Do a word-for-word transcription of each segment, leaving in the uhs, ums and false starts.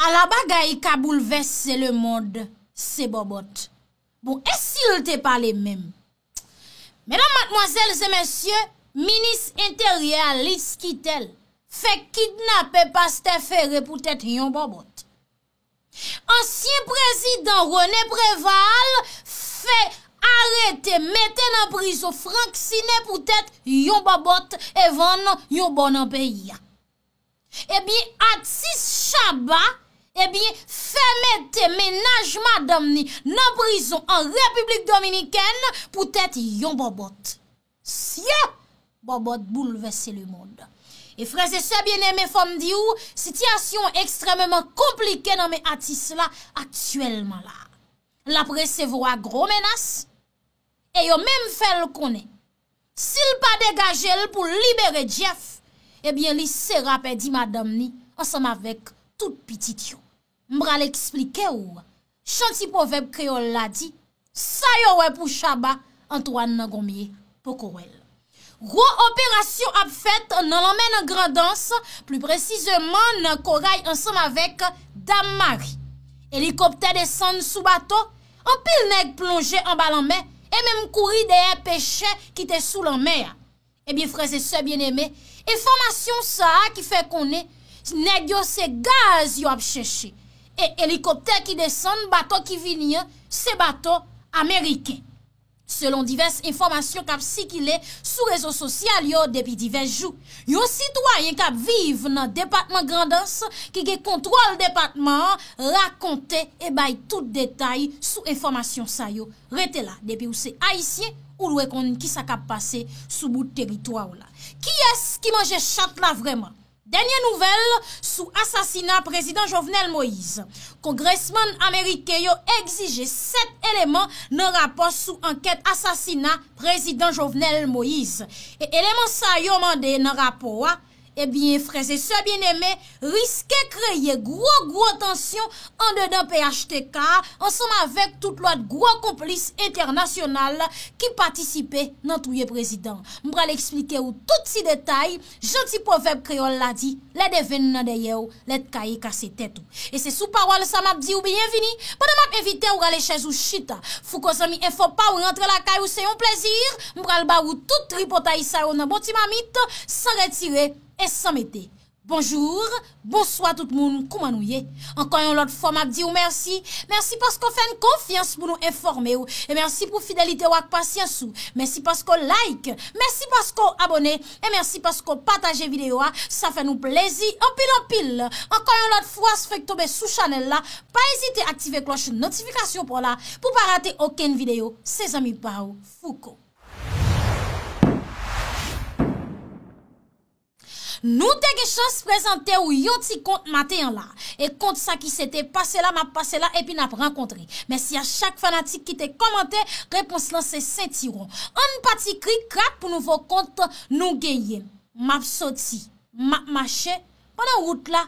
Ala bagay ka boulvèse lemonn, se Bòbòt. Bon, e si l te pale menm? Medam, madmwazèl e mesye, minis enteryè a, Liz Quitel, fè kidnape pastè Ferré poutèt yon bòbòt. Ansyen prezidan René Préval fè arete, mete nan prizon Franck Ciné poutèt yon bòbòt e vann yon bò nan peyi a. Ebyen, atis Shabba, ebyen, fè mete mennaj madanm ni nan prizon an Repiblik Dominikèn poutèt yon bòbòt. Sye! Bòbòt boulvèse lemonn. E frè e sè byeneme, fò m di w, sitiyasyon ekstrèmeman konplike nan men atis la aktyèlman la. L ap resevwa gwo menas, e yo menm fè l konnen, si l pa degaje l pou libere Jeff, ebyen, li sera pèdi madanm ni ansanm avèk tout pitit yo. M pral eksplike w jan ti pwovèb kreyòl la di, sa yo wè pou Shabba, Antoine nan Gonmye poko wè l. Gwo operasyon ap fèt nan lanmè nan Grandans, pli presizeman nan Koray ansanm avèk Dam Mari. Elikoptè desann sou bato, anpil nèg plonje anba lanmè e menm kouri dèyè pechè ki te sou lanmè a. Ebyen, frè e sè byeneme, enfòmasyon sa a ki fè konnen nèg yo se gaz yo ap chèche. E elikoptè ki desann, bato ki vini an, se bato ameriken. Selon divès enfòmasyon k ap sikile sou rezo sosyal yo depi divès jou, yon sitwayen k ap viv nan depatman Grandans ki gen kontwòl depatman an rakonte e bay tout detay sou enfòmasyon sa yo. Rete la, depi w se ayisyen, ou dwe konn kisa k ap pase sou bout teritwa w la. Kiyès ki manje chat la vrèman? Dènye nouvèl sou asasina prezidan Jovenel Moïse. Kongresmann ameriken yo egzije sèt eleman nan rapò sou ankèt asasina prezidan Jovenel Moïse. E eleman sa yo mande nan rapò a, ebyen, frè e sè byeneme, riske kreye gwo, gwo tansyon andedan P H T K ansanm avèk tout lòt gwo konplis entènasyonal ki patisipe nan touye prezidan. M pral eksplike w tout ti detay, jan ti pwovèb kreyòl la di, lè devenn nan dèyè w, lèt kaye kase tèt ou. E se sou pawòl sa m ap di w byenvini, pandan m ap envite w rale chèz ou chita. Fouco zanmi enfo pa w rantre lakay ou, se yon plezi. M pral ba w tout tripotay sa yo nan bon ti mamit, san retire e san mete. Bonjou, bonswa tout moun, kouman nou ye? Ankò yon lòt fwa, m ap di w mèsi. Mèsi paske w fè n konfyans pou nou enfòme w. E mèsi pou fidelite w ak pasyans ou. Mèsi paske w like. Mèsi paske w abòne. E mèsi paske w pataje videyo a. Sa fè nou plezi anpil, anpil. Ankò yon lòt fwa, si w fèk tonbe sou chanèl la, pa ezite aktive klòch notifikasyon pa w la pou w pa rate okenn videyo. Se zanmi pa w, Fouco. Nou te gen chans prezante w yon ti kont maten an la. E kont sa ki se te pase la, m ap pase la, epi n ap rankontre. Mèsi a chak fanatik ki te kòmante, repons lan se sentiwon. Ann pati krik krak pou nouvo kont nou genyen. M ap soti, m ap mache, pandan wout la,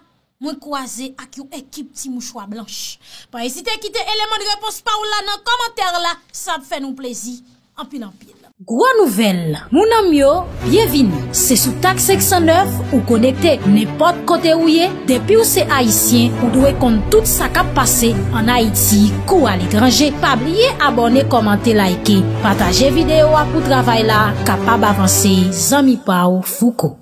mwen kwaze ak yon ekip ti mouchwa blanch. Pa ezite kite eleman de repons pa w la nan kòmantè la, sa ap fè nou plezi anpil, anpil. Gwo nouvèl, moun an m yo, byenvini. Se sou Tak senk san nèf ou konekte. Nenpòt kote ou ye, depi w se ayisyen, ou dwe konn tout sa k ap pase ann Ayiti kou aletranje. Pa bliye abòne, kòmante, like, pataje videyo a pou travay la kapab avanse. Zanmi pa w, Fouco.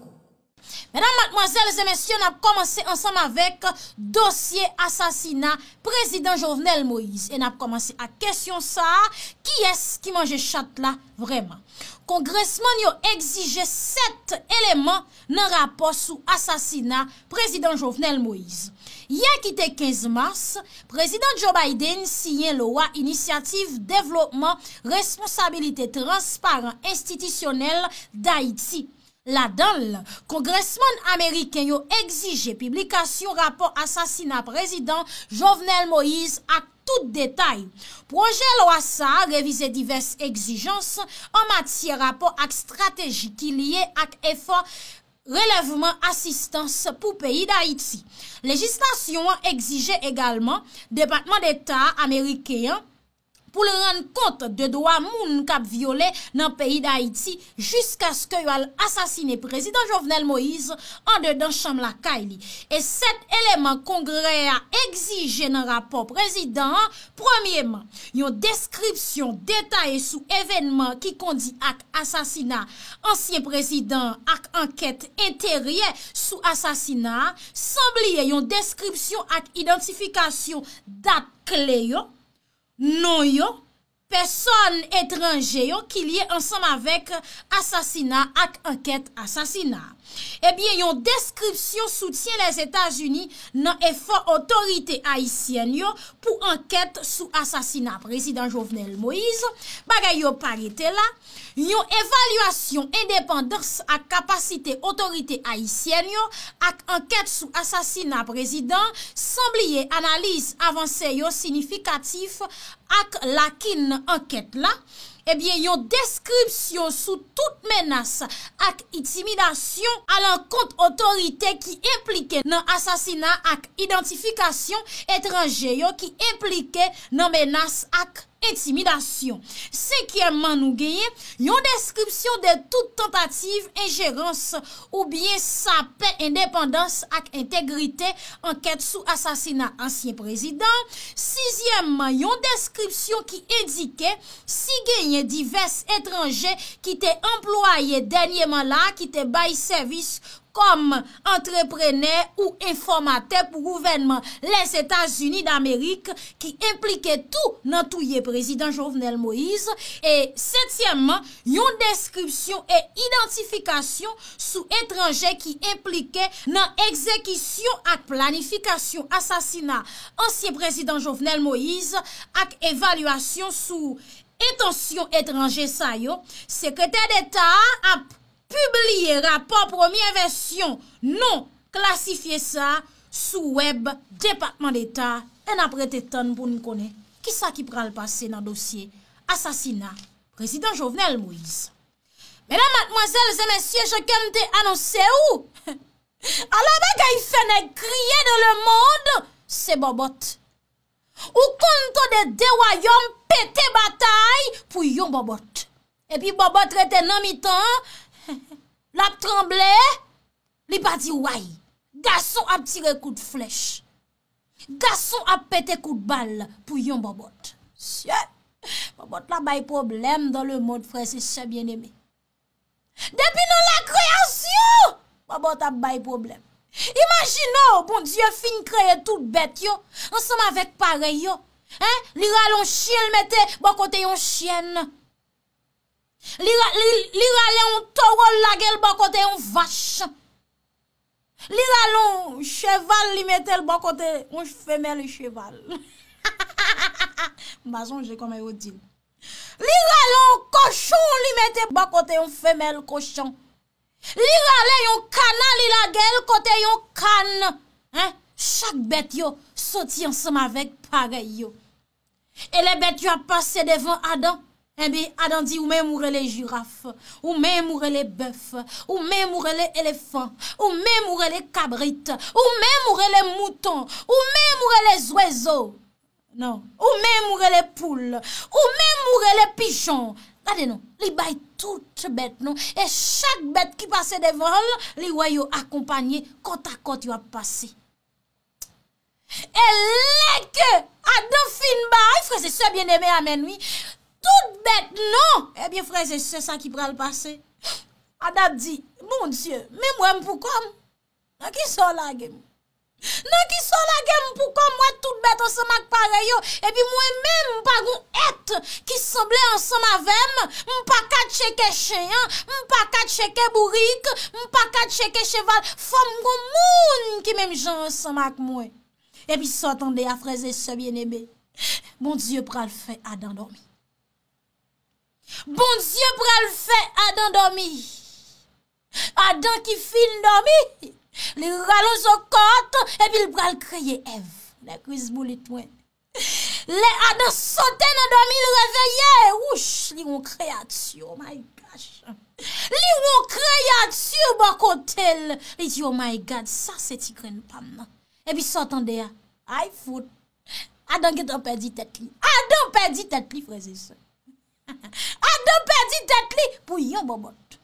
Medam, madmwazèl e mesye, n ap kòmanse ansanm avèk dosye asasina prezidan Jovenel Moïse. E n ap kòmanse ak kesyon sa a, kiyès ki manje chat la vrèman? Kongresmann yo egzije sèt eleman nan rapò sou asasina prezidan Jovenel Moïse. Yè ki te kenz mas, prezidan Joe Biden siyen lwa Inisyativ Devlopman Responsabilite Transparan Enstitisyonèl Dayiti. Ladan l, kongresmann ameriken yo egzije piblikasyon rapò asasina prezidan Jovenel Moïse ak tout detay. Pwojè lwa sa a revize divès egzijans an matyè rapò ak estrateji ki lye ak efò relèvman asistans pou peyi Dayiti. Lejislasyon an egzije egalman Depatman Deta ameriken an pou l rann kont de dwa moun k ap vyole nan peyi Dayiti jiskaske yo al asasine Prezidan Jovenel Moïse andedan chanm lakay li. E sèt eleman Kongrè a egzije nan rapò prezidan an, premyeman, yon deskripsyon detaye sou evènman ki kondi ak asasina ansyen prezidan an ak ankèt enteryè sou asasina a, san bliye yon deskripsyon ak idantifikasyon dat kle yo, non yo, pèsòn etranje yo ki lye ansanm avèk asasina ak ankèt asasina. Ebyen, yon deskripsyon soutyen Lèzetazini nan efò otorite ayisyèn yo pou ankèt sou asasina Prezidan Jovenel Moïse, bagay yo pa rete la, yon evalyasyon endepandans ak kapasite otorite ayisyèn yo ak ankèt sou asasina prezidan, san bliye analiz avanse yo siyifikatif ak lakin ankèt la, ebyen, yon deskripsyon sou tout menas ak entimidasyon alankont otorite ki enplike nan asasina ak idantifikasyon etranje yo ki enplike nan menas ak entimidasyon. Senkyèmman, nou genyen yon deskripsyon de tout tantativ enjerans oubyen sape endepandans ak entegrite ankèt sou asasina ansyen prezidan. Sizyèmman, yon deskripsyon ki endike si genyen divès etranje ki te anplwaye dènyeman la a, ki te bay sèvis kòm antreprenè ou enfòmatè pou gouvènman Lèzetazini Damerik ki enplike tou nan touye Prezidan Jovenel Moïse, e setyèmman, yon deskripsyon e idantifikasyon sou etranje ki enplike nan egzekisyon ak planifikasyon asasina ansyen Prezidan Jovenel Moïse ak evalyasyon sou entansyon etranje sa yo, Sekretè Deta a ap pibliye rapò premye vèsyon non klasifye sa a sou wèb Depatman Deta a, e n ap rete tann pou n konnen kisa ki pral pase nan dosye asasina Prezidan Jovenel Moïse. Medam, madmwazèl e mesye, jan ke m te anonse w, alò bagay fè nèg kriye dans le monde, se bòbòt. Ou konn tande de wayòm pete batay pou yon bòbòt. Epi bòbòt rete nan mitan an, l ap tranble, li pa di way. Gason ap tire kout flèch. Gason ap pete kout bal pou yon bòbòt. Sye, bòbòt la bay pwoblèm dans le monde, frè e sè byeneme. Depi nan lakreyasyon, bòbòt ap bay pwoblèm. Imajine w, Bondye fin kreye tout bèt yo, ansanm avèk parèy yo. Hein? Li rale yon chyen, l mete bò kote yon chyèn. Li, ra- li, li rale yon towo, l lage l bò kote yon vach. Li rale yon cheval, li mete l bò kote yon femèl cheval. M pa sonje kòman yo di l. Li rale yon kochon, li mete bò kote yon femèl kochon. Li rale yon kana, li lage l kote yon kann. Hein? Chak bèt yo soti ansanm avèk parèy yo. E lè bèt yo ap pase devan Adan, enben, Adan di, ou menm ou rele jiraf, ou menm ou rele bèf, ou menm ou rele elefan, ou menm ou rele kabrit, ou menm ou rele mouton, ou menm ou rele zwezo. Non, ou menm ou rele poul, ou menm ou rele pijon. Gade non, li bay tout bèt non, e chak bèt ki pase devan l, li wè yo akonpanye kòtakòt yo ap pase. E lè ke Adan fin bay, frè e sè byeneme, amèn wi, tout bèt non, ebyen, frè e sè, sa ki pral pase? Adan ap di, Bondye, men m wè m pou kò m. Nan kisa w lage m? Nan kisa w lage m pou kò m? M wè tout bèt ansanm ak parèy yo, epi mwen menm, m pa gon èt ki sanble ansanm avè m, m pa ka tcheke chen an, m pa ka tcheke bourik, m pa ka tcheke cheval, fò m gon moun ki menm jan ansanm ak mwen. Epi sa w tande a, frè e sè byeneme, Bondye pral fè Adan dòmi. Bondye pral fè Adan dòmi. Adan ki fin dòmi, li rale yon zo kòt, epi l pral kreye Èv. Nèg rizboulit mwen. Lè Adan sote nan dòmi, li reveye, wouch, li yon kreyati, oh my gosh. Li yon kreyati bò kote l. Li di, oh my God, sa se ti grenn pa m nan. Epi sa w tande a, ay fout. Adan gentan pèdi tèt li. Adan pèdi tèt li, frè e sè. Adan pèdi tèt li pou yon bòbòt.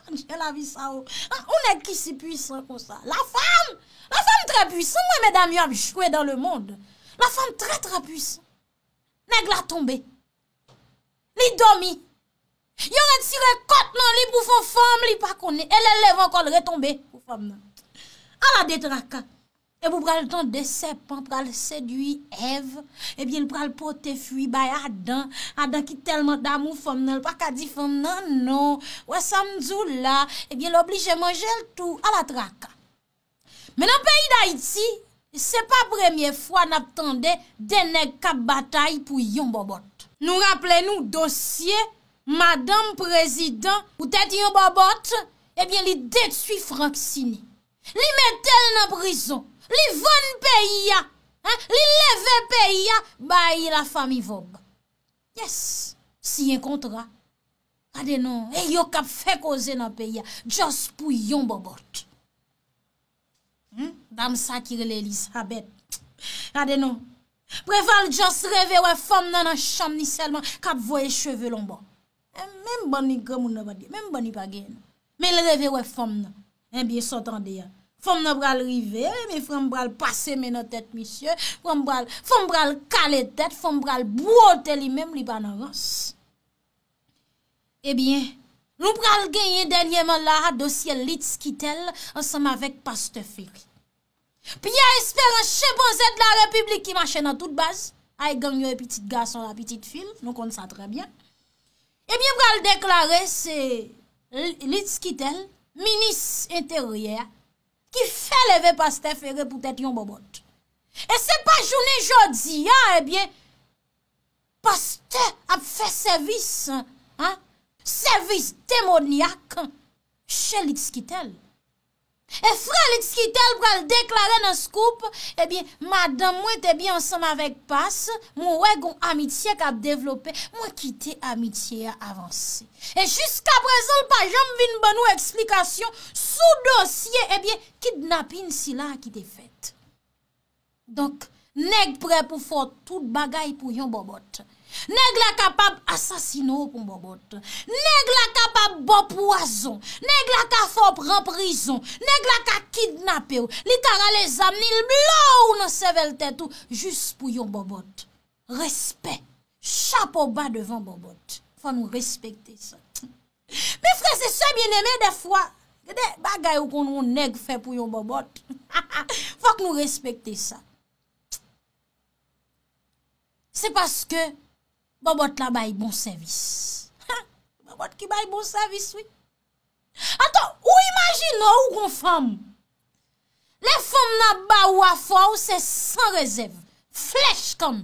Adje lavi sa o. Ah, yon nèg ki si pwisan konsa. La femme, la femme très puissante, mwen, medam yo ap jwe dans le monde. La femme très, très puissante. Nèg la tonbe. Li dòmi. Yo retire kòt nan li pou fè yon fanm li pa konnen. E lè l leve ankò, l retonbe pou fanm nan. Ala de traka. Epi w pral tande sèpan pral sedui Èv. Ebyen, l pral pote fwi bay Adan. Adan ki tèlman damou fanm nan, l pa ka di fanm nan non. Wè sa m di w la. Ebyen, l oblije manje l tou. Ala traka. Men nan peyi Dayiti, se pa premye fwa n ap tande de nèg k ap batay pou yon bòbòt. Nou raple nou dosye madanm prezidan, poutèt yon bòbòt, ebyen, li detwi Frank Sini. Li mete l nan prizon. Li vann peyi a. Hein? Li leve peyi a bay lafanmi Vòb. Yes. Siyen kontra. Gade non. E yo k ap fè koze nan peyi a. Just pou yon bòbòt. Hmm? Dam sa ki rele Elizabeth. Gade non. Preval just reve wè fanm nan nan chanm ni sèlman k ap voye cheve lonbò. E menm bann ni granmoun nan pa t gen, menm bann ni pa gen. Men l reve wè fanm nan. Ebyen, sa w tande a. Fanm nan pral rive, ebyen, fanm pral pase men nan tèt misye, fanm pral, fanm pral kale tèt, fanm pral bwote li menm, li pa nan rans. Ebyen, nou pral genyen dènyèman la a dosye Litz Quitel ansanm avèk pastè Ferre. Pierre Espérance, chenpanze de la République ki mache nan tout baz, ay gang yo e pitit gason la, pitit fi l, nou konn sa trè byen. Ebyen, pral deklare se Litz Quitel, minis enteryè a, ki fè leve pastè Ferre poutèt yon bòbòt. E se pa jounen jodi a, ebyen, pastè ap fè sèvis, hein, sèvis demonyak chez Litz Quitel. E frè Litz Quitel pral deklare nan Scoop, ebyen, madanm mwen te byen ansanm avèk pas, mwen wè gon amitye k ap devlope, mwen kite amitye a avanse. E jiska prezan, l pa janm vin ban nou eksplikasyon sou dosye, ebyen, kidnapin sila ki te fèt. Donk, nèg prè pou fè tout bagay pou yon bòbòt. Nèg la kapab asasine w pou yon bòbòt. Nèg la kapab ba w pwazon. Nèg la ka fè w pran prizon. Nèg la ka kidnape w. Li ka rale zam ni l blow nan sèvèl tèt ou jis pou yon bòbòt. Respè. Chapo ba devan bòbòt. Fò nou respekte sa. Men frè e sè byeneme, dèfwa, gen de bagay ou konn yon nèg fè pou yon bòbòt. Fòk nou respekte sa. Se paske bòbòt la bay bon sèvis. Bòbòt ki bay bon sèvis, wi. Atò, ou imajine w gon fanm. Lè fanm nan ap ba ou afè w, se san rezèv. Flèch kann.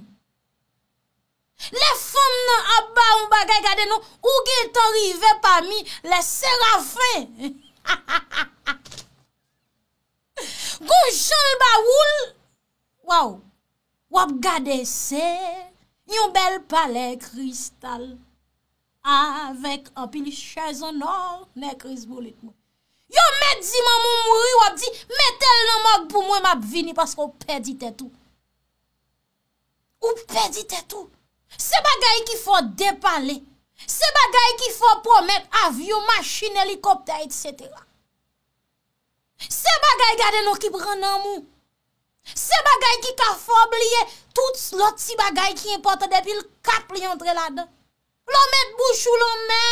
Lè fanm nan ap ba ou bagay, gade non, ou gentan rive pami lè serafen. Gon jan l ba ou l, waw, w ap gade se yon bèl palè kristal avèk anpil chèz an nò, nègris boulit mwen. Yo mèt di manman w mouri, w ap di, mete l nan mòg pou mwen, m ap vini paske w pèdi tèt ou. Ou pèdi tèt ou. Se bagay ki fè w depale. Se bagay ki fè w pwomèt avyon, machin, elikoptè, etsetera. Se bagay gade non ki pran nanm ou. Se bagay ki ka fè w bliye tout lòt ti bagay ki enpòtan depi l kap li antre ladan. Lè w met bouch ou lanmè,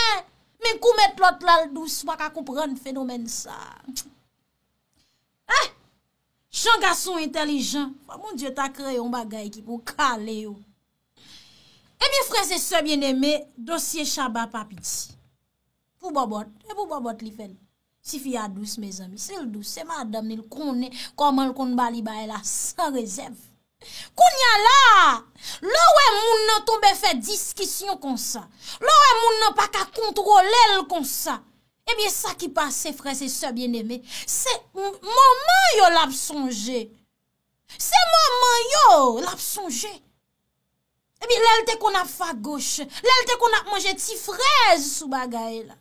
men kou met lòt la l dous, ou pa ka konprann fenomèn sa. Eh! Jan gason entèlijan, fò Bondye ta kreye yon bagay ki pou kale yo. Ebyen, frè e sè byeneme, dosye Shabba pa piti. Pou bòbòt, e pou bòbòt li fè l. Tifi a dous, mezanmi. Si l dous, se madanm li, l konnen kòman l konn ba li bagay la san rezèv. Kounye a la, lè w wè moun nan tonbe fè diskisyon konsa, lè w wè moun nan pa ka kontwole l konsa, ebyen, sa ki pase, frè e sè byeneme, se m-, manman yo l ap sonje. Se manman yo l ap sonje. Ebyen, lè l te konn ap fè agoch, lè l te konn ap manje ti frèz sou bagay la.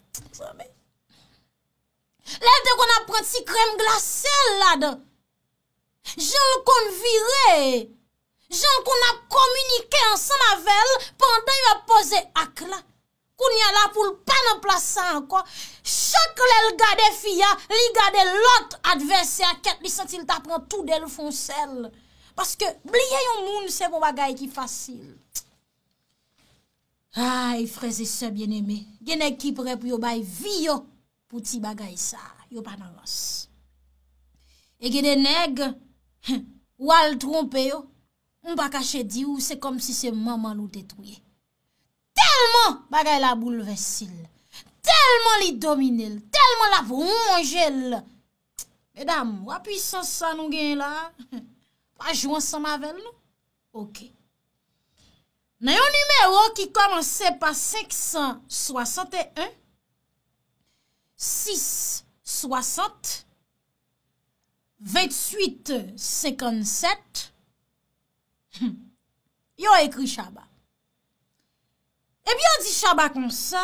Lè l te konn ap pran ti krèm glase l ladan. Jan l konn vire. jan l konn ap kominike ansanm avè l pandan yo ap poze ak la. Kounye a la pou l pa nan plas sa ankò, chak lè l gade fi a, li gade lòt advèsè a, kèt li santi l ta pran toude l fè yon sèl. Paske bliye yon moun se pa yon bagay ki fasil. Ay, frè e sè byeneme, gen nèg ki prè pou yo bay vi yo pou ti bagay sa, yo pa nan rans. E gen de nèg, w al twonpe yo, m pa kache di w, se kòmsi se manman l ou te touye. Tèlman bagay la boulvèse l, tèlman li domine l, tèlman l ap wonje l. Medam, wa pwisans sa nou genyen la, pa jwe ansanm avè l non. Oke. Nan yon nimewo ki kòmanse pa senk san swasanteyen, sis swasant, venntuit senkannsèt, yo ekri Shabba. Epi yo di Shabba konsa,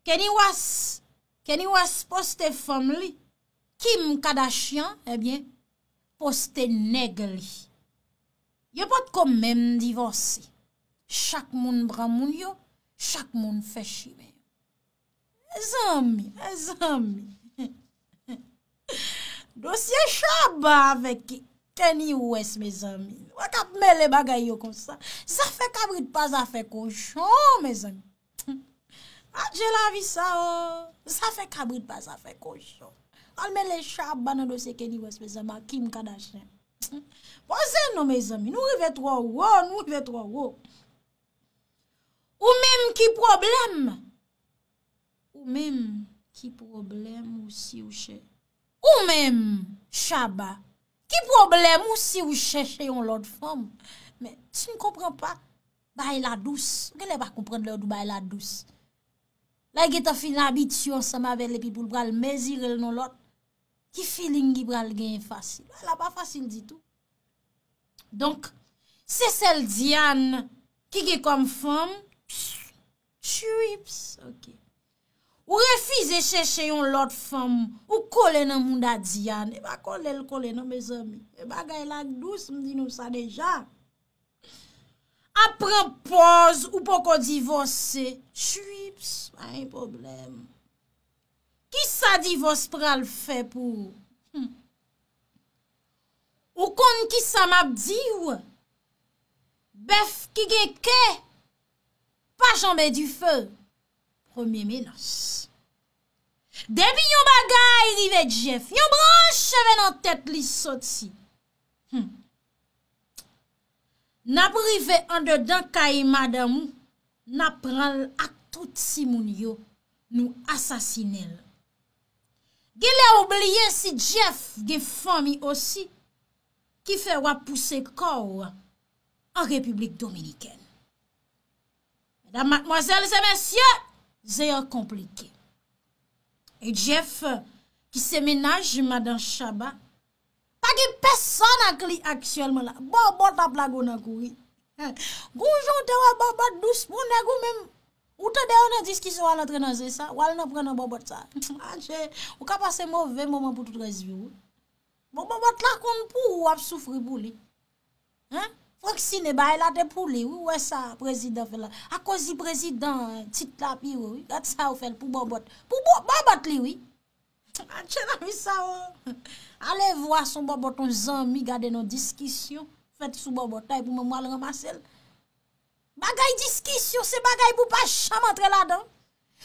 Kanye West, Kanye West poste fanm li, Kim Kardashian, ebyen, poste nèg li. Yo potko menm divòse. Chak moun pran moun yo, chak moun fè chimen yo. Mezanmi, mezanmi. Dosye Shabba avèk Kanye West, mezanmi. Wè k ap mele bagay yo konsa. Zafè kabrit pa zafè kochon, mezanmi. Adje lavi sa o. Zafè kabrit pa zafè kochon. Al mele Shabba nan dosye Kanye West, mezanmi, ak Kim Kardashian. Poze non, mezanmi. Nou rive twò wo, nou rive twò wo. Ou menm ki pwoblèm? Ou menm ki pwoblèm ou si w chè? Ou menm, Shabba, ki pwoblèm ou si w chèche yon lòt fanm? Men, si m konprann pa, bay la dous. Ou genlè pa konprann lè yo di w bay la dous. Lè l gentan fin abitye ansanm avè l epi pou l pral mezire l nan lòt, ki feeling ki pral genyen fasil? Bagay la pa fasil ditou. Donk, se sèl Diane ki gen kòm fanm. Tchuips, ok. Ou refize chèche yon lòt fanm, ou kole nan mouda Diane. E pa kole l kole non, mezanmi. E bagay la dous, m di nou sa deja. Ap pran pòz ou poko divòse. Tchuips, pa gen pwoblèm. Kisa divòs pral fè pou ou? Hmm. Ou konn kisa m ap di w? Bèf ki gen ke pa janbe dife. Premye menas. Depi yon bagay rive Jeff, yon branch cheve nan tèt li soti. Hmm. N ap rive andedan kay madanm ou, n ap pran l ak tout timoun yo, nou asasinen l. Genlè ou bliye si Jeff gen fanmi osi, ki fè w ap pouse kò w an Repiblik Dominikèn. Medam, madmwazèl e mesye, zen an konplike. E Jeff, ki se mennaj madan Shabba, pa gen pèsòn ak li aktyèlman la. Bòbòt ap lage w nan kouri. Gon jan w te wè bòbòt dous pou nèg ou menm. Ou tande yo nan diskisyon, w al antre nan zen sa, w al nan pran nan bòbòt sa. Adje, ou ka pase move moman pou tout rès vi w wi. Bon, bòbòt la konn pou ou, w ap soufri pou li. Hein? Francine, bagay la te pou li, wi, ou wè sa prezidan fè la. Akoz li prezidan, tit la pi wo, wi. Gad sa yo fè l pou bòbòt. Pou bò-, bòbòt li, wi. Atche nan vi sa, o. Ale vwa son bòbòt, on zanmi, gade non diskisyon fèt sou bòbòt la, epi mwen, mwen al ranmase l. Bagay diskisyon, se bagay pou pa janm antre ladan.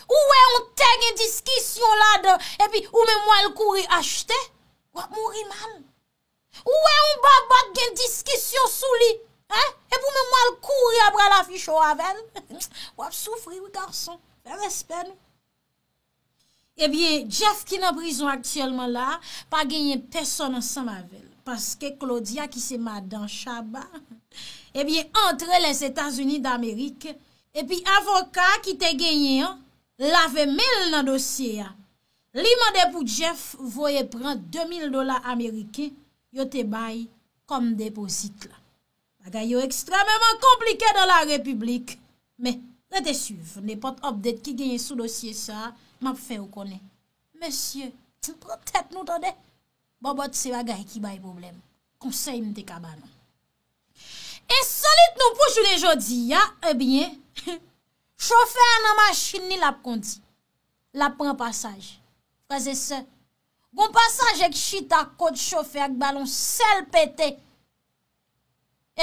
Ou wè yon tè gen diskisyon ladan, epi ou menm w al kouri achte, w ap mouri mal. Ou wè yon bòbòt gen diskisyon sou li, hein? Epi ou menm w al kouri apre al afiche w avè l. W ap soufri, wi, gason. Fè respè nou. Ebyen, Jeff ki nan prizon aktyèlman la a, pa genyen pèsòn ansanm avè l. Paske Claudia, ki se madan Shabba, ebyen, antre Lèzetazini Damerik, epi avoka ki te genyen an lave men l nan dosye a. Li mande pou Jeff voye pran de mil dola ameriken yo te bay kòm depozit la. Bagay yo ekstrèmeman konplike dans la République. Men, rete swiv. Nenpòt update ki genyen sou dosye sa a, m ap fè w konnen. Mesye, pran tèt nou, tande. Bòbòt se bagay ki bay pwoblèm. Konsèy m te ka ba nou. Jounen jodi a, ebyen, chofè a nan machin li l ap kondi. L ap pran pasaj. Frè e sè, gon pasaje k chita kot chofè a k ba l yon sèl pete.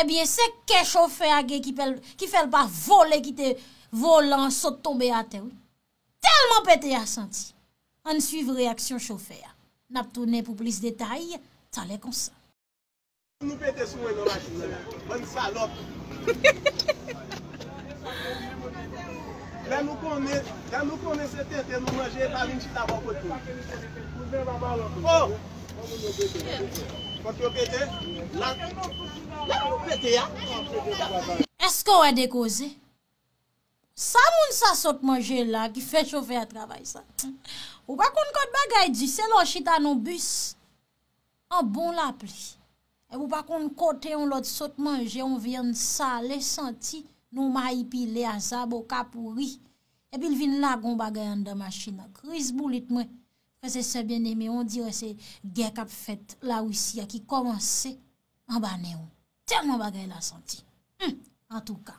Ebyen, se kè chofè a gen ki fè l, ki fè l pa vole kite volan an sot tonbe atè, wi. Tèlman pete a santi. Ann swiv reyaksyon chofè a. N ap tounen pou plis detay, talè konsa. Nou pete sou mwen nan machin nan. Bann salòp. Lè nou konnen, lè nou konnen se tenten nou manje, e pa vin chita bò kote nou. Oh! Fòk yo pete. La, la nou pete a. Èske w wè de koze? Sa moun sa sot manje la ki fè chofè a travay sa? Ou pa konn kot bagay di, se lè w chita nan bis an bon lapli. Epi w pa konn kote yon lòt sot manje yon vyann sale santi nan mayi pile a zaboka pouri. Epi l vin lage yon bagay anndan machin nan. Kriz boulit mwen. Frè e sè byeneme, on dirè se gè k ap fèt Larisi a ki kòmanse anba nen w. Tèlman bagay la santi. Hmm, antouka.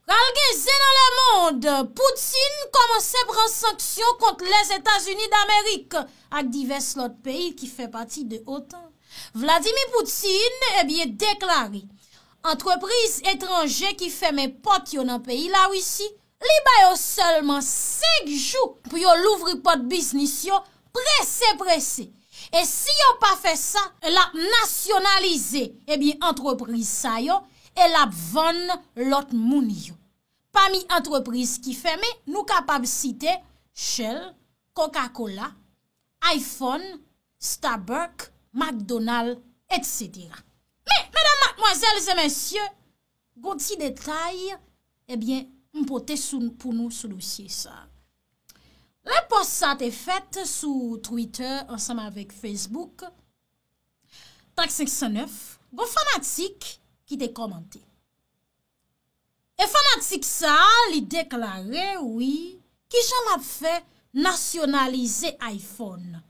Pral gen zen nan lemond. Putin kòmanse pran sanksyon kont Lèzetazini Damerik ak divès lòt peyi ki fè pati de otan. Vladimir Putin, ebyen, deklare antrepriz etranje ki fèmen pòt yo nan peyi Larisi, li ba yo sèlman senk jou pou yo louvri pòt biznis yo prese prese. E si yo pa fè sa, l ap nasyonalize, ebyen, antrepriz sa yo e l ap vann lòt moun yo. Pami antrepriz ki fèmen, nou kapab site Shell, Coca-Cola, iPhone, Starbucks, McDonald, etsetera. Men, medam, madmwazèl e mesye, gon ti detay, ebyen, m pote sou, pou nou sou dosye sa. Lè pòs sa te fèt sou Twitter ansanm avèk Facebook, Tak senk san nèf, gon fanatik ki te kòmante. E fanatik sa a, li deklare, wi, kijan l ap fè nasyonalize iPhone.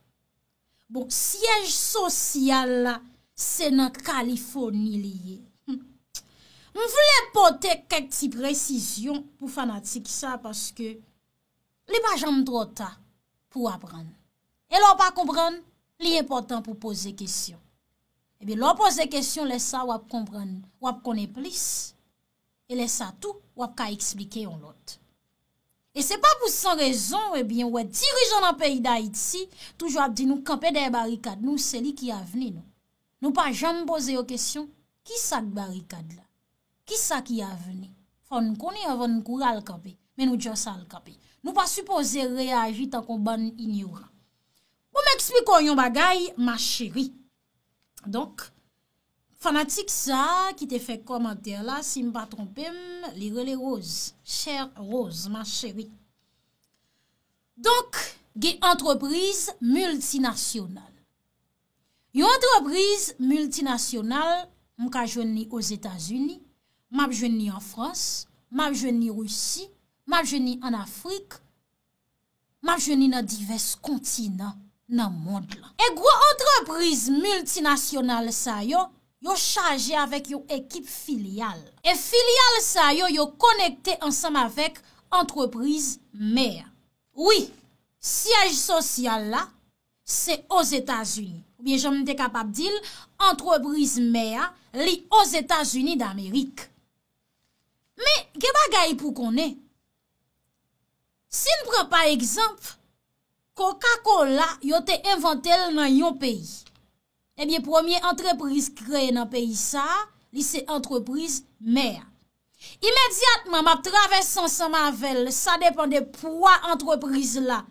Bon, syèj sosyal la, se nan Kalifòni li ye. Hmm. M vle pote kèk ti presizyon pou fanatik sa, paske li pa janm twò ta pou w aprann. E lè w pa konprann, li enpòtan pou w poze kesyon. Ebyen, lè w poze kesyon, lè sa a w ap konprann, w ap konnen plis. E lè sa tou, w ap ka eksplike yon lòt. E se pa pou san rezon, ebyen, w wè dirijan nan peyi Dayiti toujou ap di nou kanpe dèyè barikad nou, se li ki avni nou. Nou pa janm poze yo kesyon, kisa k barikad la? Kisa ki avni? Fò n konnen anvan n kouri al kanpe, men nou just al kanpe. Nou pa sipoze reyaji tankou bann inyoran. Bon, m eksplike w yon bagay, ma chérie. Donk, fanatik sa a ki te fè kòmantè la, si m pa twonpe m, li rele Rose. Chère Rose, ma chérie. Donk, gen antrepriz miltinasyonal. Yon antrepriz miltinasyonal, m ka jwenn li Ozetazini, m ap jwenn li an Frans, m ap jwenn li Risi, m ap jwenn li ann Afrik, m ap jwenn li nan divès kontinan nan mond lan. E gwo antrepriz miltinasyonal sa yo, yo chaje avèk yon ekip filyal. E filyal sa yo, yo konekte ansanm avèk antrepriz mè a. Wi, syèj sosyal la, se Ozetazini. Oubyen jan m te kapab di l, antrepriz mè a, li Ozetazini Damerik. Men, gen bagay pou konnen. Si n pran pa egzanp, Coca-Cola, yo te envante l nan yon peyi. Ebyen, premye antrepriz kreye nan peyi sa a, li se antrepriz mè a. Imedyatman, m ap travèse ansanm avè l, sa depann de pwa antrepriz la.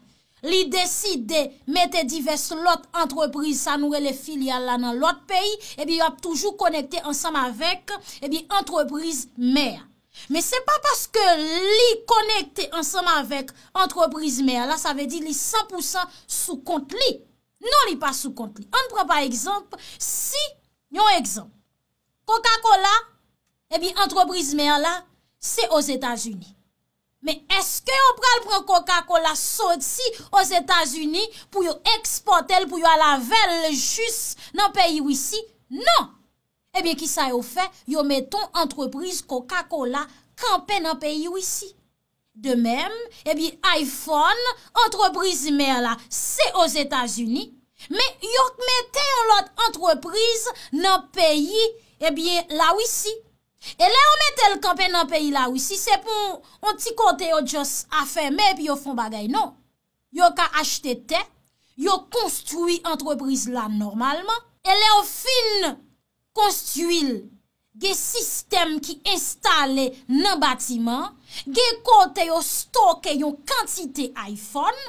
Li deside mete divès lòt antrepriz, sa nou rele filyal la, nan lòt peyi, ebyen, y ap toujou konekte ansanm avèk, ebyen, antrepriz mè a. Men se pa paske li konekte ansanm avèk antrepriz mè a la, sa vle di li san pou san sou kont li. Non, li pa sou kont li. Ann pran pa egzanp, si, yon egzanp, Coca-Cola, ebyen, antrepriz mè a la, se Ozetazini. Men èske yo pral pran Coca-Cola soti Ozetazini pou yo ekspòte l, pou yo al avè l jis nan peyi Risi? Non! Ebyen, kisa yo fè? Yo mete yon antrepriz Coca-Cola kanpe nan peyi Risi. De menm, ebyen, iPhone, antrepriz mè la, se Ozetazini, men yo mete yon lòt antrepriz nan peyi, ebyen, Larisi. E lè yo mete l kanpe nan peyi Larisi, se pou yon ti kote yo just a fèmen epi yo fè yon bagay, non. Yo ka achte tè, yo konstwi antrepriz la nòmalman, e lè yo fin konstwi l, gen sistèm ki enstale nan batiman an, gen kote yo stoke yon kantite iPhone,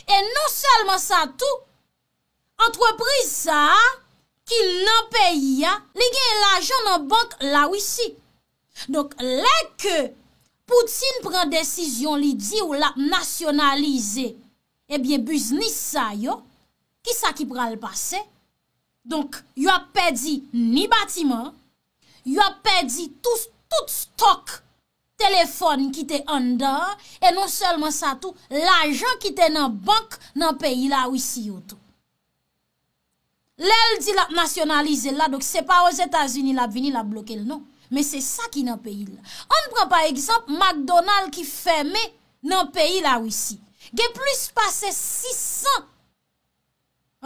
e non sèlman sa tou, antrepriz sa a ki nan peyi a, li gen lajan nan bank Larisi. Donk, lè ke Putin pran desizyon, li di w l ap nasyonalize, ebyen, biznis sa yo, kisa ki pral pase? Donk, yo ap pèdi ni batiman, yo ap pèdi tout, tout stòk telefòn ki te anndan an, e non sèlman sa tou, lajan ki te nan bank nan peyi Larisi yo tou. Lè l di l ap nasyonalize l la, donk se pa Ozetazini l ap vini, l ap bloke l, non. Men se sa ki nan peyi l la. Ann pran pa egzanp McDonald ki fèmen nan peyi Larisi. Gen plis pase sis san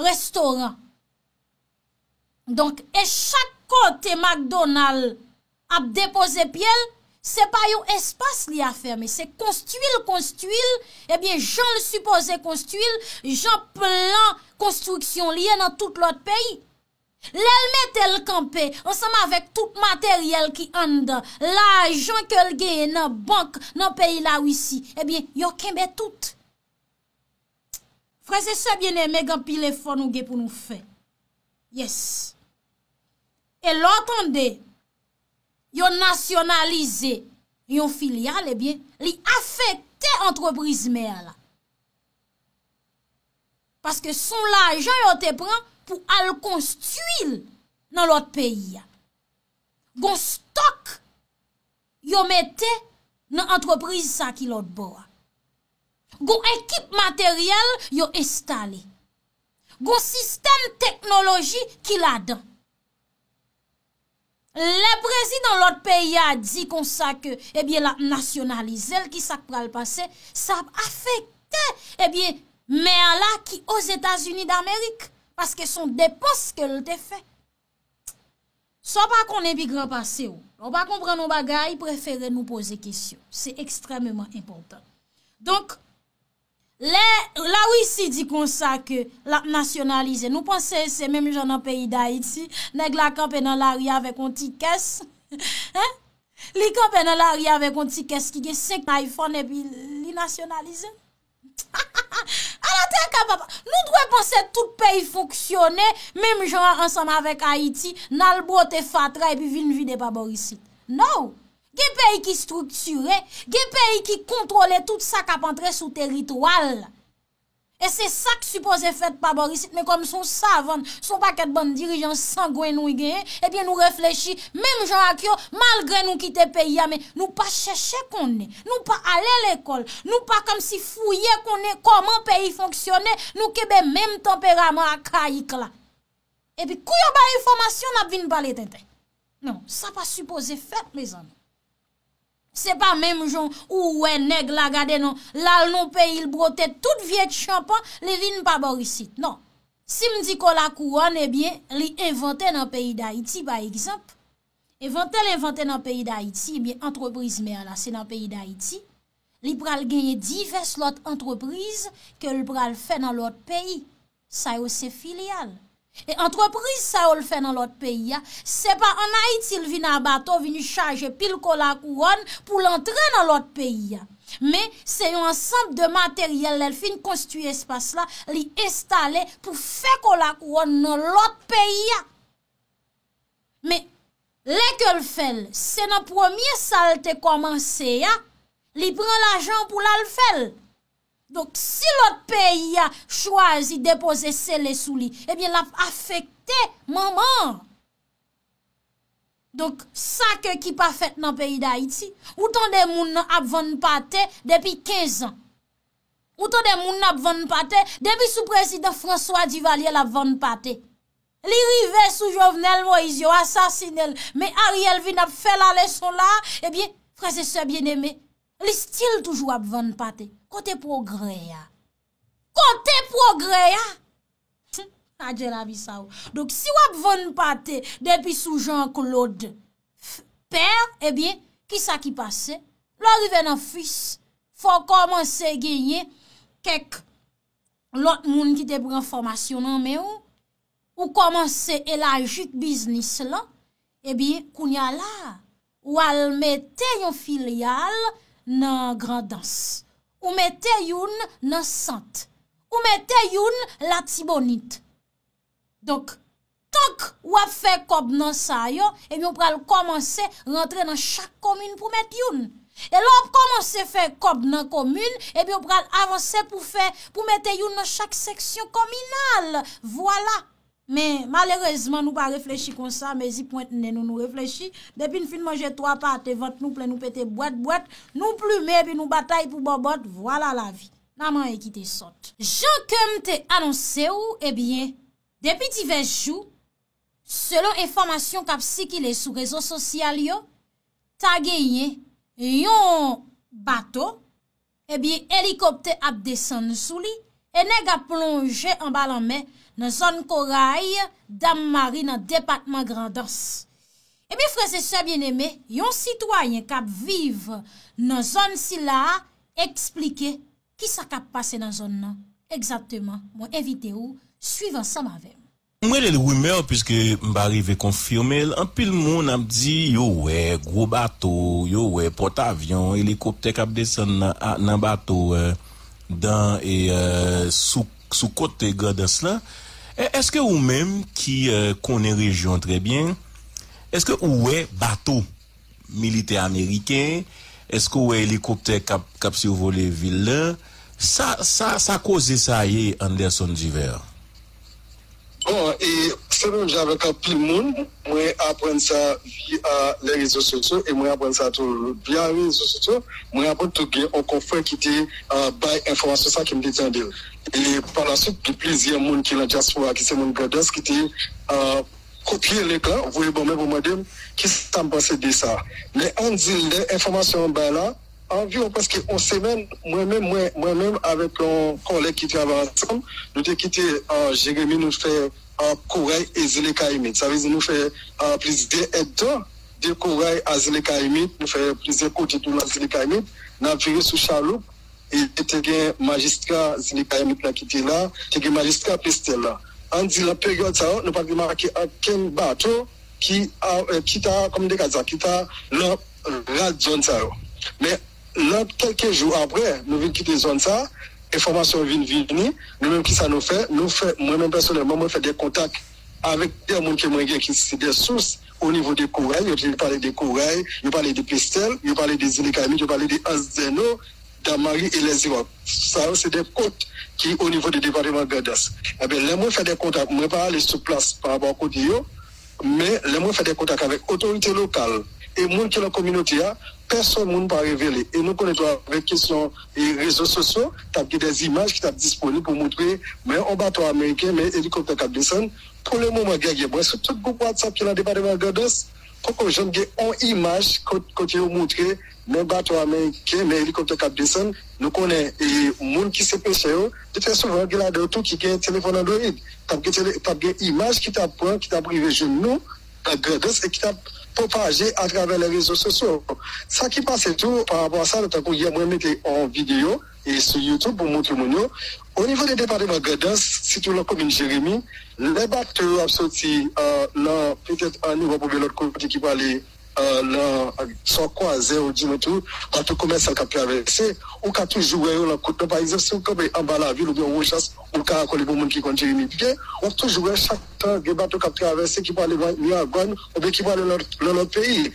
restoran. Donk, e chak kote McDonald ap depoze pye l, se pa yon espas li a fèmen, se konstwi l, konstwi l, ebyen, jan l sipoze konstwi l, jan plan konstriksyon li ye nan tout lòt peyi. Lè l mete l kanpe, ansanm avèk tout materyèl ki anndan, lajan ke l genyen nan bank nan peyi Larisi, ebyen, yo kenbe tout. Frè e sè byeneme, gen anpil efò nou gen pou nou fè. Yes. E lè w tande yo nasyonalize yon filyal, ebyen, li afekte antrepriz mè a la. Paske se yon lajan yo te pran pou al konstwi l nan lòt peyi a. Gon stòk yo mete nan antrepriz sa ki lòt bò a. Gon ekip materyèl yo enstale. Gon sistèm teknoloji ki ladan. Lè prezidan lòt peyi a di konsa ke, ebyen, l ap nasyonalize l, ki sa k pral pase? Sa ap afekte, ebyen, mè a la ki Ozetazini Damerik, paske se yon depans ke l te fè. Sa w pa konnen pi gran pase w. Lè w pa konprann yon bagay, prefere nou poze kesyon. Se ekstrèmeman enpòtan. Donk, lè Larisi di konsa ke l ap nasyonalize, nou panse se menm jan nan peyi Dayiti, nèg la kanpe nan lari avèk yon ti kès? Hein? Li kanpe nan lari avèk yon ti kès ki gen senk iPhone epi li nasyonalize? Ala traka papa, nou dwe panse tout peyi fonksyone menm jan an ansanm avèk Ayiti, n al bwote fatra epi vin vide pa bò isit. No! Gen peyi ki estriktire, gen peyi ki kontwole tout sa k ap antre sou teritwa l. E se sa k sipoze fèt pa bò isit, men kòm se yon savann, se yon pakèt bann dirijan sangwen nou genyen, ebyen nou reflechi menm jan ak yo, malgre nou kite peyi a, men nou pa chèche konnen, nou pa ale lekòl, nou pa kòmsi fouye konnen kòman peyi fonksyone, nou kenbe menm tanperaman akayik la. Epi kou yo bay enfòmasyon, n ap vin pale tenten. Non, sa pa sipoze fèt, mezanmi. Se pa menm jan ou wè nèg la, gade non, l al nan peyi l bwote tout vye tchanpan, li vin pa bò isit. Non. Si m di Kolakouwòn, ebyen, li envante nan peyi Dayiti, pa egzanp. Envante l envante nan peyi Dayiti, ebyen, antrepriz mè a la, se nan peyi Dayiti. Li pral genyen divès lòt antrepriz ke l pral fè nan lòt peyi. Sa yo se filyal. E antrepriz sa yo l fè nan lòt peyi a, se pa ann Ayiti l vin a bato, vin chaje pil Kolakouwòn pou l antre nan lòt peyi a. Men, se yon ansanm de materyèl, lè l fin konstwi espas la, li enstale pou fè Kolakouwòn nan lòt peyi a. Men, lè ke l fè l, se nan premye sa l te kòmanse a, li pran lajan pou l al fè l. Donk, si lòt peyi a chwazi depoze sele sou li, ebyen, l ap afekte manman an. Donk, sa ke ki pa fèt nan peyi Dayiti, ou tande moun nan ap vann pate depi kenz an. Ou tande moun nan ap vann pate depi sou prezidan François Duvalier l ap vann pate. Li rive sou Jovenel Moïse, yo asasinen l. Men Ariel vin ap fè la leson la, ebyen, frè e sè byeneme, li still toujou ap vann pate. Kote pwogrè a? Kote pwogrè a? Adje lavi sa ou. Donk, si w ap vann pate depi sou Jean Claude, pè, ebyen, kisa ki pase? Lè w rive nan fis, fò w kòmanse genyen kèk lòt moun ki te pran fòmasyon nan men w, ou kòmanse elaji biznis lan, ebyen, kounye a la, ou al mete yon filyal nan Grandans. Ou mete youn nan Sant. Ou mete youn Latibonit. Donk, tank w ap fè kòb nan sa yo, ebyen, ou pral kòmanse rantre nan chak komin pou met youn. E lè w ap kòmanse fè kòb nan komin, ebyen, ou pral avanse pou fè, pou mete youn nan chak seksyon kominal. Vwala. Men, malerezman, nou pa reflechi konsa, mezi pwent nen nou, nou reflechi. Depi n fin manje twa pate, vant nou plen, nou pete bwèt, bwèt, nou plimen, epi nou batay pou bòbòt, vwala lavi. N a manyen kite sòt. Jan ke m te anonse w, ebyen, depi divès jou, selon enfòmasyon k ap sikile sou rezo sosyal yo, ta genyen yon bato, ebyen, elikoptè ap desann sou li, e nèg ap plonje anba lanmè nan zòn Koray, Dam Mari, nan depatman Grandans. Ebyen, frè e sè byeneme, yon sitwayen k ap viv nan zòn sila a eksplike kisa k ap pase nan zòn nan egzakteman. Mwen envite w swiv ansanm avè m. M rele l rimè, piske m pa rive konfime l. Anpil moun ap di yo wè gwo bato, yo wè pòtavyon, elikoptè k ap desann nan, a, nan bato, e, dan, e, e, sou, sou kote Grandans lan. E, èske ou menm ki, e, konnen rejyon an trè byen, èske ou wè bato militè ameriken? Èske w wè elikoptè k ap, k ap sivole vil lan? Sa, sa, sa koze sa ye, Anderson Divert? Bon, e se menm jan avèk anpil moun, mwen aprann sa via les réseaux sociaux e mwen aprann sa tou via rezo sosyo. Mwen aprann tou gen yon konfrè ki te, e, bay enfòmasyon sa ke m te tande l. E pa la swit, gen plizyè moun ki nan dyaspora, ki se moun Grandans, ki te, e, kopye link lan, voye ban mwen pou mande m kisa m panse de sa. Men ann di, lè enfòmasyon an bay la, anviwon prèske yon semèn, mwen menm, mwen, mwen menm avèk yon kòlèg ki travay ansanm, nou te kite, e, Jeremi, nou fè, e, Koray e Zile Kayimit. Sa vle di nou fè, e, plizyè èdtan de Koray a Zile Kayimit, nou fè plizyè kote tou nan Zile Kayimit, n ap vire sou chaloup, e te gen majistra Zile Kayimit la ki te la, te gen majistra Pestèl la. Ann di, nan peryòd sa yo, nou pa t remake okenn bato ki, a, e, ki ta, kòman m te ka di sa, ki ta nan rad zòn sa yo. Men, nan kèlke jou apre, nou vin kite zòn sa, enfòmasyon vin vini, nou menm kisa nou fè? Nou fè, mwen menm pèsonèlman, mwen fè de kontak avèk de moun ke mwen gen ki se de sous o nivo de Koray, yo te pale de Koray, yo pale de Pestèl, yo pale de Zile Kayimit, yo pale de Anzdeno, Dam Mari e Lèziròk. Sa yo se de kot ki o nivo de depatman Grandans. Enben, lè mwen fè de kontak, mwen pa ale sou plas pa rapò a kote yo, men lè mwen fè de kontak avèk otorite lokal e moun ki nan kominote a, pèsonn moun pa revele. E nou konnen tou avèk kesyon e rezo sosyo, t ap gen de imaj ki t ap disponib pou montre, men yon bato ameriken, men elikoptè k ap desann. Pou le moman, Guerrier, mwen sou tout gwoup WhatsApp ki nan depatman Grandans, poko janm gen yon imaj kot-, kote yo montre men bato ameriken, men elikoptè k ap desann. Nou konnen, e, moun ki se pechè yo, de trè souvan, gen ladan yo tou ki gen telefòn Android. T ap gen tele-, t ap gen imaj ki t ap pran, ki t ap rive jwenn nou nan Grandans e ki t ap pwopaje atravè lè rezo sosyo. Sa ki pase tou, pa rapò a sa, tankou yè, mwen mete yon videyo, e sou YouTube pou montre moun yo. O nivo de depatman Grandans, sitou nan komin Jeremi, lè bato yo ap soti, e, nan, petèt ann Ewòp oubyen lòt kote ki prale, e, nan, e, swa Kwazè, ou di mwen tou, bato komèsal k ap travèse, ou ka toujou wè yo nan kout lan. Pa egzanp, si w kanpe anba lavil oubyen Wochans, ou ka kole pou moun ki konn Jeremi byen, ou toujou wè chak tan gen bato k ap travèse ki prale Miragwàn oubyen ki prale nan, nan lòt peyi.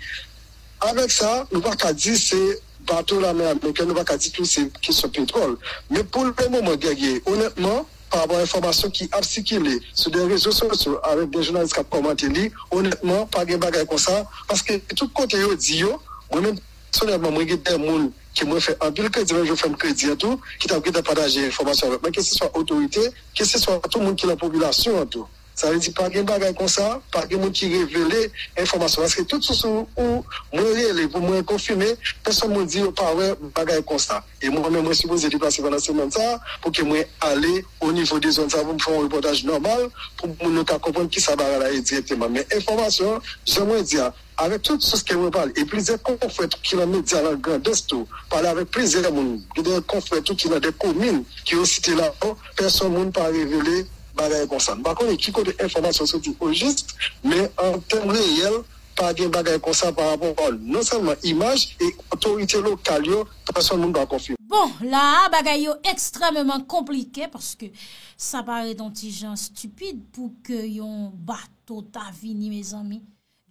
Avèk sa, nou pa ka di se bato lame amerikèn, nou pa ka di tou se kesyon petwòl. Men pou le moman, Guerrier, onètman, pa rapò a enfòmasyon ki ap sikile sou de rezo sosyo avèk de jounalis k ap kòmante li, onètman, pa gen bagay konsa, paske tout kote yo di yo, mwen menm, pèsonèlman, mwen gen de moun ke mwen fè anpil kredi, menm jan yo fè m kredi an tou, ki t ap gentan pataje enfòmasyon avèk mwen, keseswa otorite, keseswa tout moun ki nan popilasyon an tou. Sa vle di, pa gen bagay konsa, pa gen moun ki revele enfòmasyon. Paske tout sous ou, ou mwen rele pou mwen konfime, pèsonn mwen di yo pa wè bagay konsa. E mwen menm, mwen sipoze deplase pandan semèn sa a pou ke mwen ale o nivo de zòn sa a pou m fè yon repòtaj nòmal pou moun yo ka konprann kisa bagay la ye dirèkteman. Men enfòmasyon, jan mwen di a, avèk tout sous ke mwen pale, e plizyè konfrè tou ki nan medya nan Grandans tou, pale avèk plizyè moun, gen de konfrè tou ki nan de komin ki yo site la, pèsonn moun pa revele bagay konsa. M pa konnen ki kote enfòmasyon soti ojis, men an tèm reyèl, pa gen bagay konsa pa rapò a non sèlman imaj e otorite lokal yo, pèsonn moun pa konfime. Bon, la a, bagay yo ekstrèmeman konplike paske sa parèt yon ti jan estipid pou ke yon bato ta vini, mezanmi,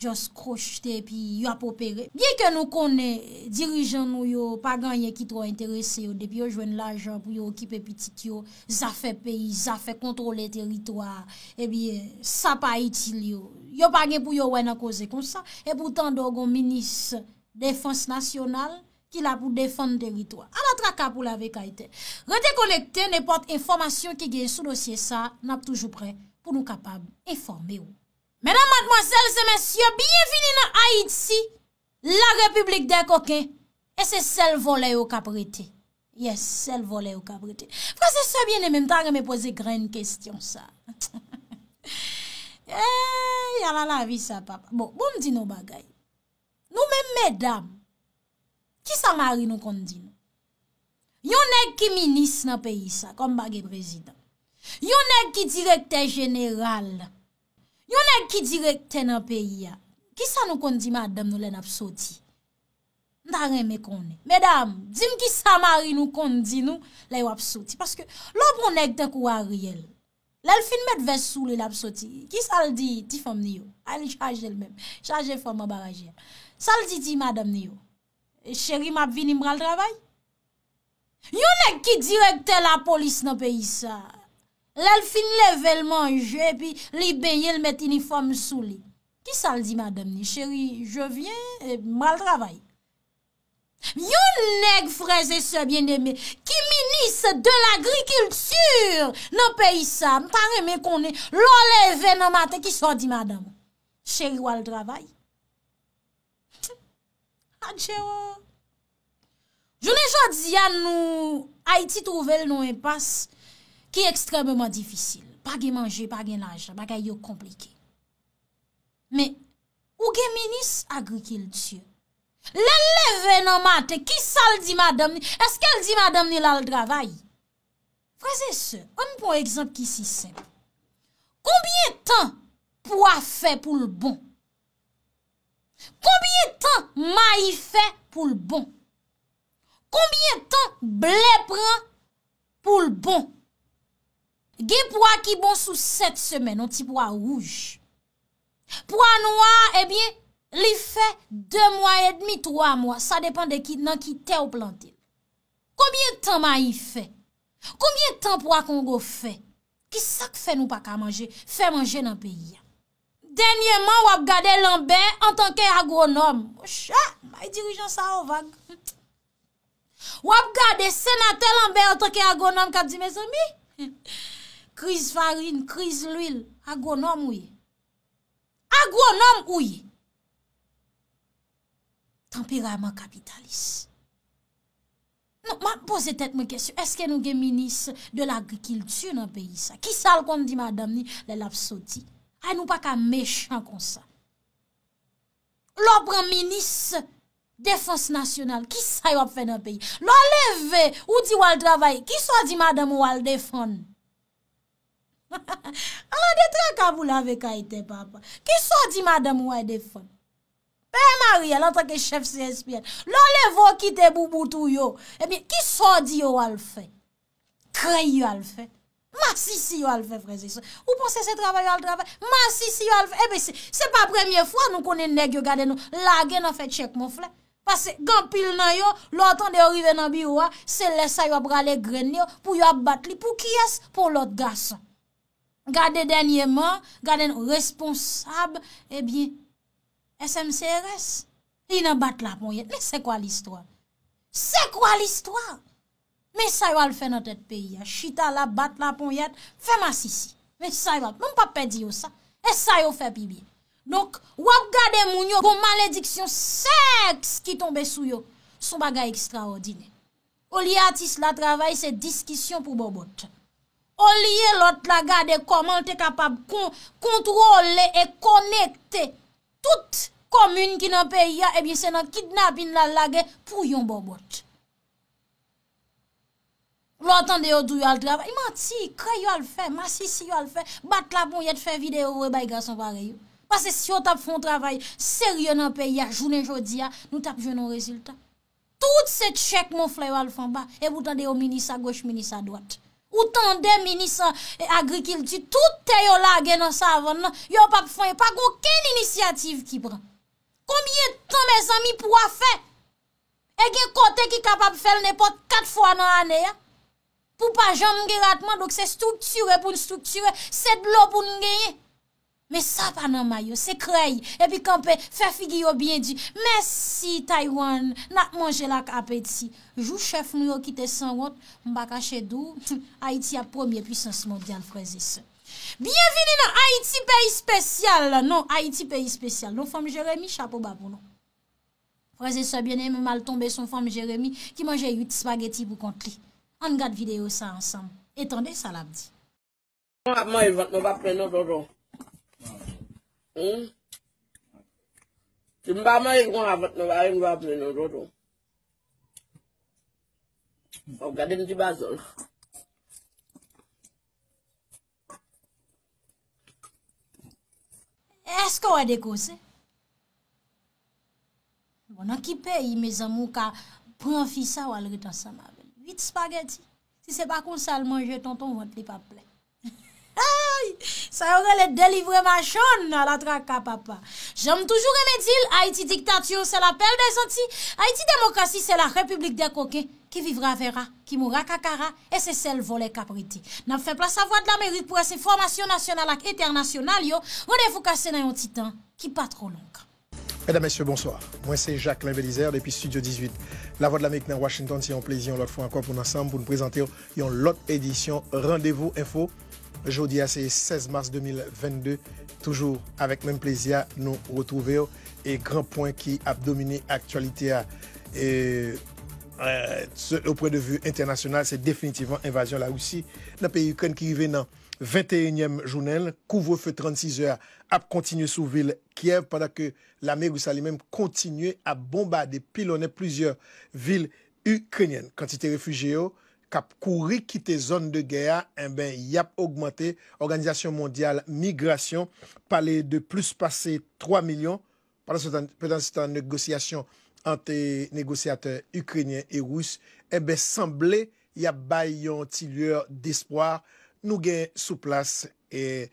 just krochte epi y ap opere. Byen ke nou konnen dirijan nou yo pa gen anyen ki twò enterese yo, depi yo jwenn lajan pou yo okipe pitit yo, zafè peyi, zafè kontwole teritwa, ebyen, sa pa itil yo. Yo pa gen pou yo wè nan koze konsa. Epoutan, do gon minis defans nasyonal ki la pou defann teritwa. Ala traka pou lave kay tè. Rete konekte, nenpòt enfòmasyon ki gen sou dosye sa, n ap toujou prè pou nou kapab enfòme w. Medam, madmwazèl e mesye, byenvini nan Ayiti, la repiblik dè koken, e se sèl vòlè yo k ap rete. Yes, sèl vòlè yo k ap rete. Frè e sè byeneme, m ta renmen poze grenn kesyon sa. Ey, ala lavi sa, papa. Bon, bon, m di nou bagay. Nou menm medam, kisa mari nou konn di nou? Yon nèg ki minis nan peyi sa, kòm pa gen prezidan. Yon nèg ki direktè jeneral. Yon nèg ki direktè nan peyi a. Kisa nou konn di madanm nou lè n ap soti? M ta renmen konnen. Medam, di m kisa mari nou konn di nou lè yo ap soti. Paske lè w pran yon nèg tankou Ariel, lè l fin met vès sou li, l ap soti. Kisa l di ti fanm li yo? Ay, li chaje l menm. Chaje fanm anba raje a. Sa l di ti madanm li yo? Cheri, m ap vini, m pral travay. Yon nèg ki direktè lapolis nan peyi sa, lè l fin leve, l manje, epi li benyen, l met inifòm sou li. Kisa l di madanm ni? Cheri, je viens, e, m pral travay. Yon nèg, frè e sè byeneme, ki minis de lagrikilti nan peyi sa, m ta renmen konnen, lè w leve nan maten, kisa w di madanm ou? Cheri, w al travay. Adje o. Jounen jodi a, nou, Ayiti twouve l nan yon enpas ki ekstrèmeman difisil. Pa gen manje, pa gen lajan, bagay yo konplike. Men, ou gen minis agrikilti. Lè l leve nan maten, kisa l di madanm ni? Èske l di madanm ni l al travay? Frè e sè, ann pran yon egzanp ki si senp. Konbyen tan pwa fè pou l bon? Konbyen tan mayi fè pou l bon? Konbyen tan ble pran pou l bon? Gen pwa ki bon sou sèt semèn, yon ti pwa wouj. Pwa nwa, ebyen, li fè de mwa edmi, twa mwa, sa depann de ki, nan ki tè w plante l. Konbyen tan mayi fè? Konbyen tan pwa kongo fè? Kisa k fè nou pa ka manje, fè manje nan peyi a? Dènyèman, w ap gade Lanbè antanke agwonòm. Monchè, bay dirijan sa yo vag. W ap gade senatè Lanbè antanke agwonòm k ap di, mezanmi, kriz farin, kriz lwil, agwonòm ou ye. Agwonòm ou ye. Tanperaman kapitalis. Non, m ap poze tèt mwen kesyon, èske nou gen minis de lagrikilti nan peyi sa? Kisa l konn di madanm ni lè l ap soti? Ay, nou pa ka mechan konsa. Lè w pran minis defans nasyonal, kisa yo ap fè nan peyi? Lè w leve, ou di w al travay, kisa w di madanm ou al defann? Ala de traka pou lave kay tè, papa. Kisa w di madanm ou al defann? Pè Mariel, antanke chèf C S P N, lè w leve w kite boubout ou yo, ebyen, kisa w di yo al fè? Krèy yo al fè? Masisi yo al fè, frè e sè? Ou panse se travay yo al travay? Masisi yo al fè? Ebyen, se, se pa premye fwa nou konnen nèg yo gade nou lage nan fè tchèk monflè. Paske gen anpil nan yo, lè w tande yo rive nan biwo a, se lè sa yo ap rale grenn yo, pou yo ap bat li. Pou kiyès? Pou lòt gason. Gade dènyèman, gade nou, responsab, ebyen, S M C R S. Li nan bat laponyèt. Men c'est quoi l'histoire? C'est quoi l'histoire? Men sa yo al fè nan tèt peyi a. Chita la, bat laponyèt, fè masisi. Men sa yo ap, men m p ap pèdi yo sa. E sa yo fè pi byen. Donk, w ap gade moun yo, gon malediksyon sèks ki tonbe sou yo. Se yon bagay ekstraòdinè. Olye atis la travay, se diskisyon pou bòbòt. Olye lòt la gade kòman l te kapab kon-, kontwole e konekte tout komin ki nan peyi a, ebyen, se nan kidnapin l al lage pou yon bòbòt. Lè w tande yo di w yo al travay, manti, krèy yo al fè, masisi yo al fè, bat laponyèt, fè videyo voye bay gason parèy yo. Paske si yo t ap fè yon travay serye nan peyi a, jounen jodi a, nou t ap jwenn yon rezilta. Tout se tchèk monflè yo al fè anba, epi w tande yo minis agoch, minis adwat. Ou tande minis, e, agrikilti, tout tè yo lage nan savann nan, yo p ap fè anyen, pa gen okenn inisyativ ki pran. Konbyen tan, mezanmi, pou w a fè? E gen kote ki kapab fè l nenpòt kat fwa nan ane a. Pou pa janm gen ratman, donk se estriktire pou n estriktire, se dlo pou n genyen. Men sa pa nan may yo, se krèy, epi kanpe, fè figi yo byen di. Mèsi, Taiwan, n ap manje l ak apeti. Jou chèf nou yo kite sanwont, m pa kache di w, Ayiti ap premye pwisans mondyal, frè e sè. Byenvini nan Ayiti peyi espesyal. Non, Ayiti peyi espesyal. Non, fanm Jeremi, chapo ba pou nou. Frè e sè byeneme, m al tonbe sou yon fanm Jeremi ki manje uit spageti pou kont li. Ann gad videyo sa ansanm e tande sa l ap di. Mwen ap manje, vant mwen p ap plen non, tonton. Hmm? Si m pa manje konsa, vant mwen pa, m pa plen non, tonton. Bon, gade m ti bazòl. Èske w wè de koze? Bon, nan ki peyi, mezanmi, ou ka pran fi sa, w al ret ansanm avè l? Uit spageti. Si se pa konsa l manje, tonton, vant li p ap plen. Ay! Sa yo rele delivre machonn, ala traka, papa. Jan m toujou renmen di l, Ayiti diktati, c'est la perle des Antilles. Ayiti demokrasi, c'est la république des coquins qui vivra verra, qui mourra kakara, e se sèl vòlè k ap rete. N ap fè plas a Vwadlamerik pou rès enfòmasyon nasyonal ak entènasyonal yo. Randevou kase nan yon ti tan ki pa twò long. Medam, mesye, bonswa. Mwen se Jacquelin Belizaire depi Estidyo dizuit Lavwadlamerik nan Washington. Se yon plezi yon lòt fwa ankò pou n ansanm pou n prezante w yon lòt edisyon Randevou Enfo. Jodi a se sèz mas de mil vennde. Toujou avèk menm plezi a, nou retwouve w. E gran pwen ki ap domine aktyalite a, e, e, se, o pwen de vi entènasyonal, se definitivman envazyon Larisi nan peyi Ikrèn ki rive nan venteyinyèm jounen l. Kouvrefe trannsis zè a ap kontinye sou vil Kyèv, pandan ke lame ris la li menm kontinye ap bonbade, pilonnen plizyè vil ikrenyèn. Kantite refijye yo k ap kouri kite zòn de gè a, enben, y ap ogmante. Òganizasyon Mondyal Migrasyon pale de plis pase twa milyon. Pandansetan, pandansetan, negosyasyon ant, e, negosyatè ikrenyen e ris, enben, sanble y ap bay yon ti lueur d'espoir. Nou gen sou plas, e,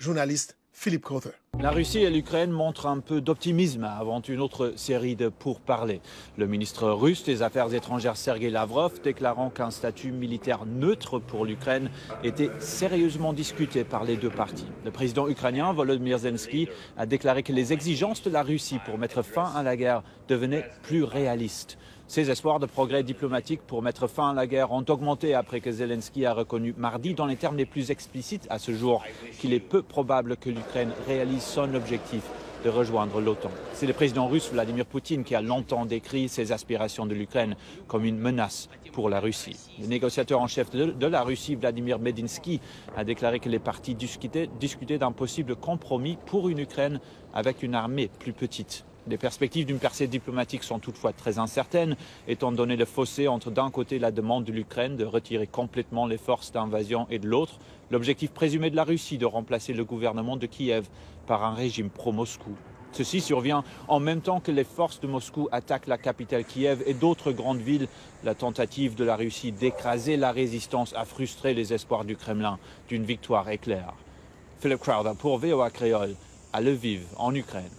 jounalis Philip Crowther. La Russie et l'Ukraine montrent un peu d'optimisme avant une autre série de pourparlers. Le ministre russe des Affaires étrangères Sergei Lavrov déclarant qu'un statut militaire neutre pour l'Ukraine était sérieusement discuté par les deux parties. Le président ukrainien Volodymyr Zelensky a déclaré que les exigences de la Russie pour mettre fin à la guerre devenaient plus réalistes. Ces espoirs de progrès diplomatique pour mettre fin à la guerre ont augmenté après que Zelensky a reconnu mardi, dans les termes les plus explicites à ce jour, qu'il est peu probable que l'Ukraine réalise son objectif de rejoindre l'otan. C'est le président russe Vladimir Poutine qui a longtemps décrit ces aspirations de l'Ukraine comme une menace pour la Russie. Le négociateur en chef de, de la Russie, Vladimir Medinsky, a déclaré que les parties discutaient, discutaient d'un possible compromis pour une Ukraine avec une armée plus petite. Les perspectives d'une percée diplomatique sont toutefois très incertaines, étant donné le fossé entre, d'un côté, la demande de l'Ukraine de retirer complètement les forces d'invasion et, de l'autre, l'objectif présumé de la Russie de remplacer le gouvernement de Kiev par un régime pro-Moscou. Ceci survient en même temps que les forces de Moscou attaquent la capitale Kiev et d'autres grandes villes. La tentative de la Russie d'écraser la résistance a frustré les espoirs du Kremlin d'une victoire éclair. Philip Crowther pour V O A Créole, à Lviv, en Ukraine.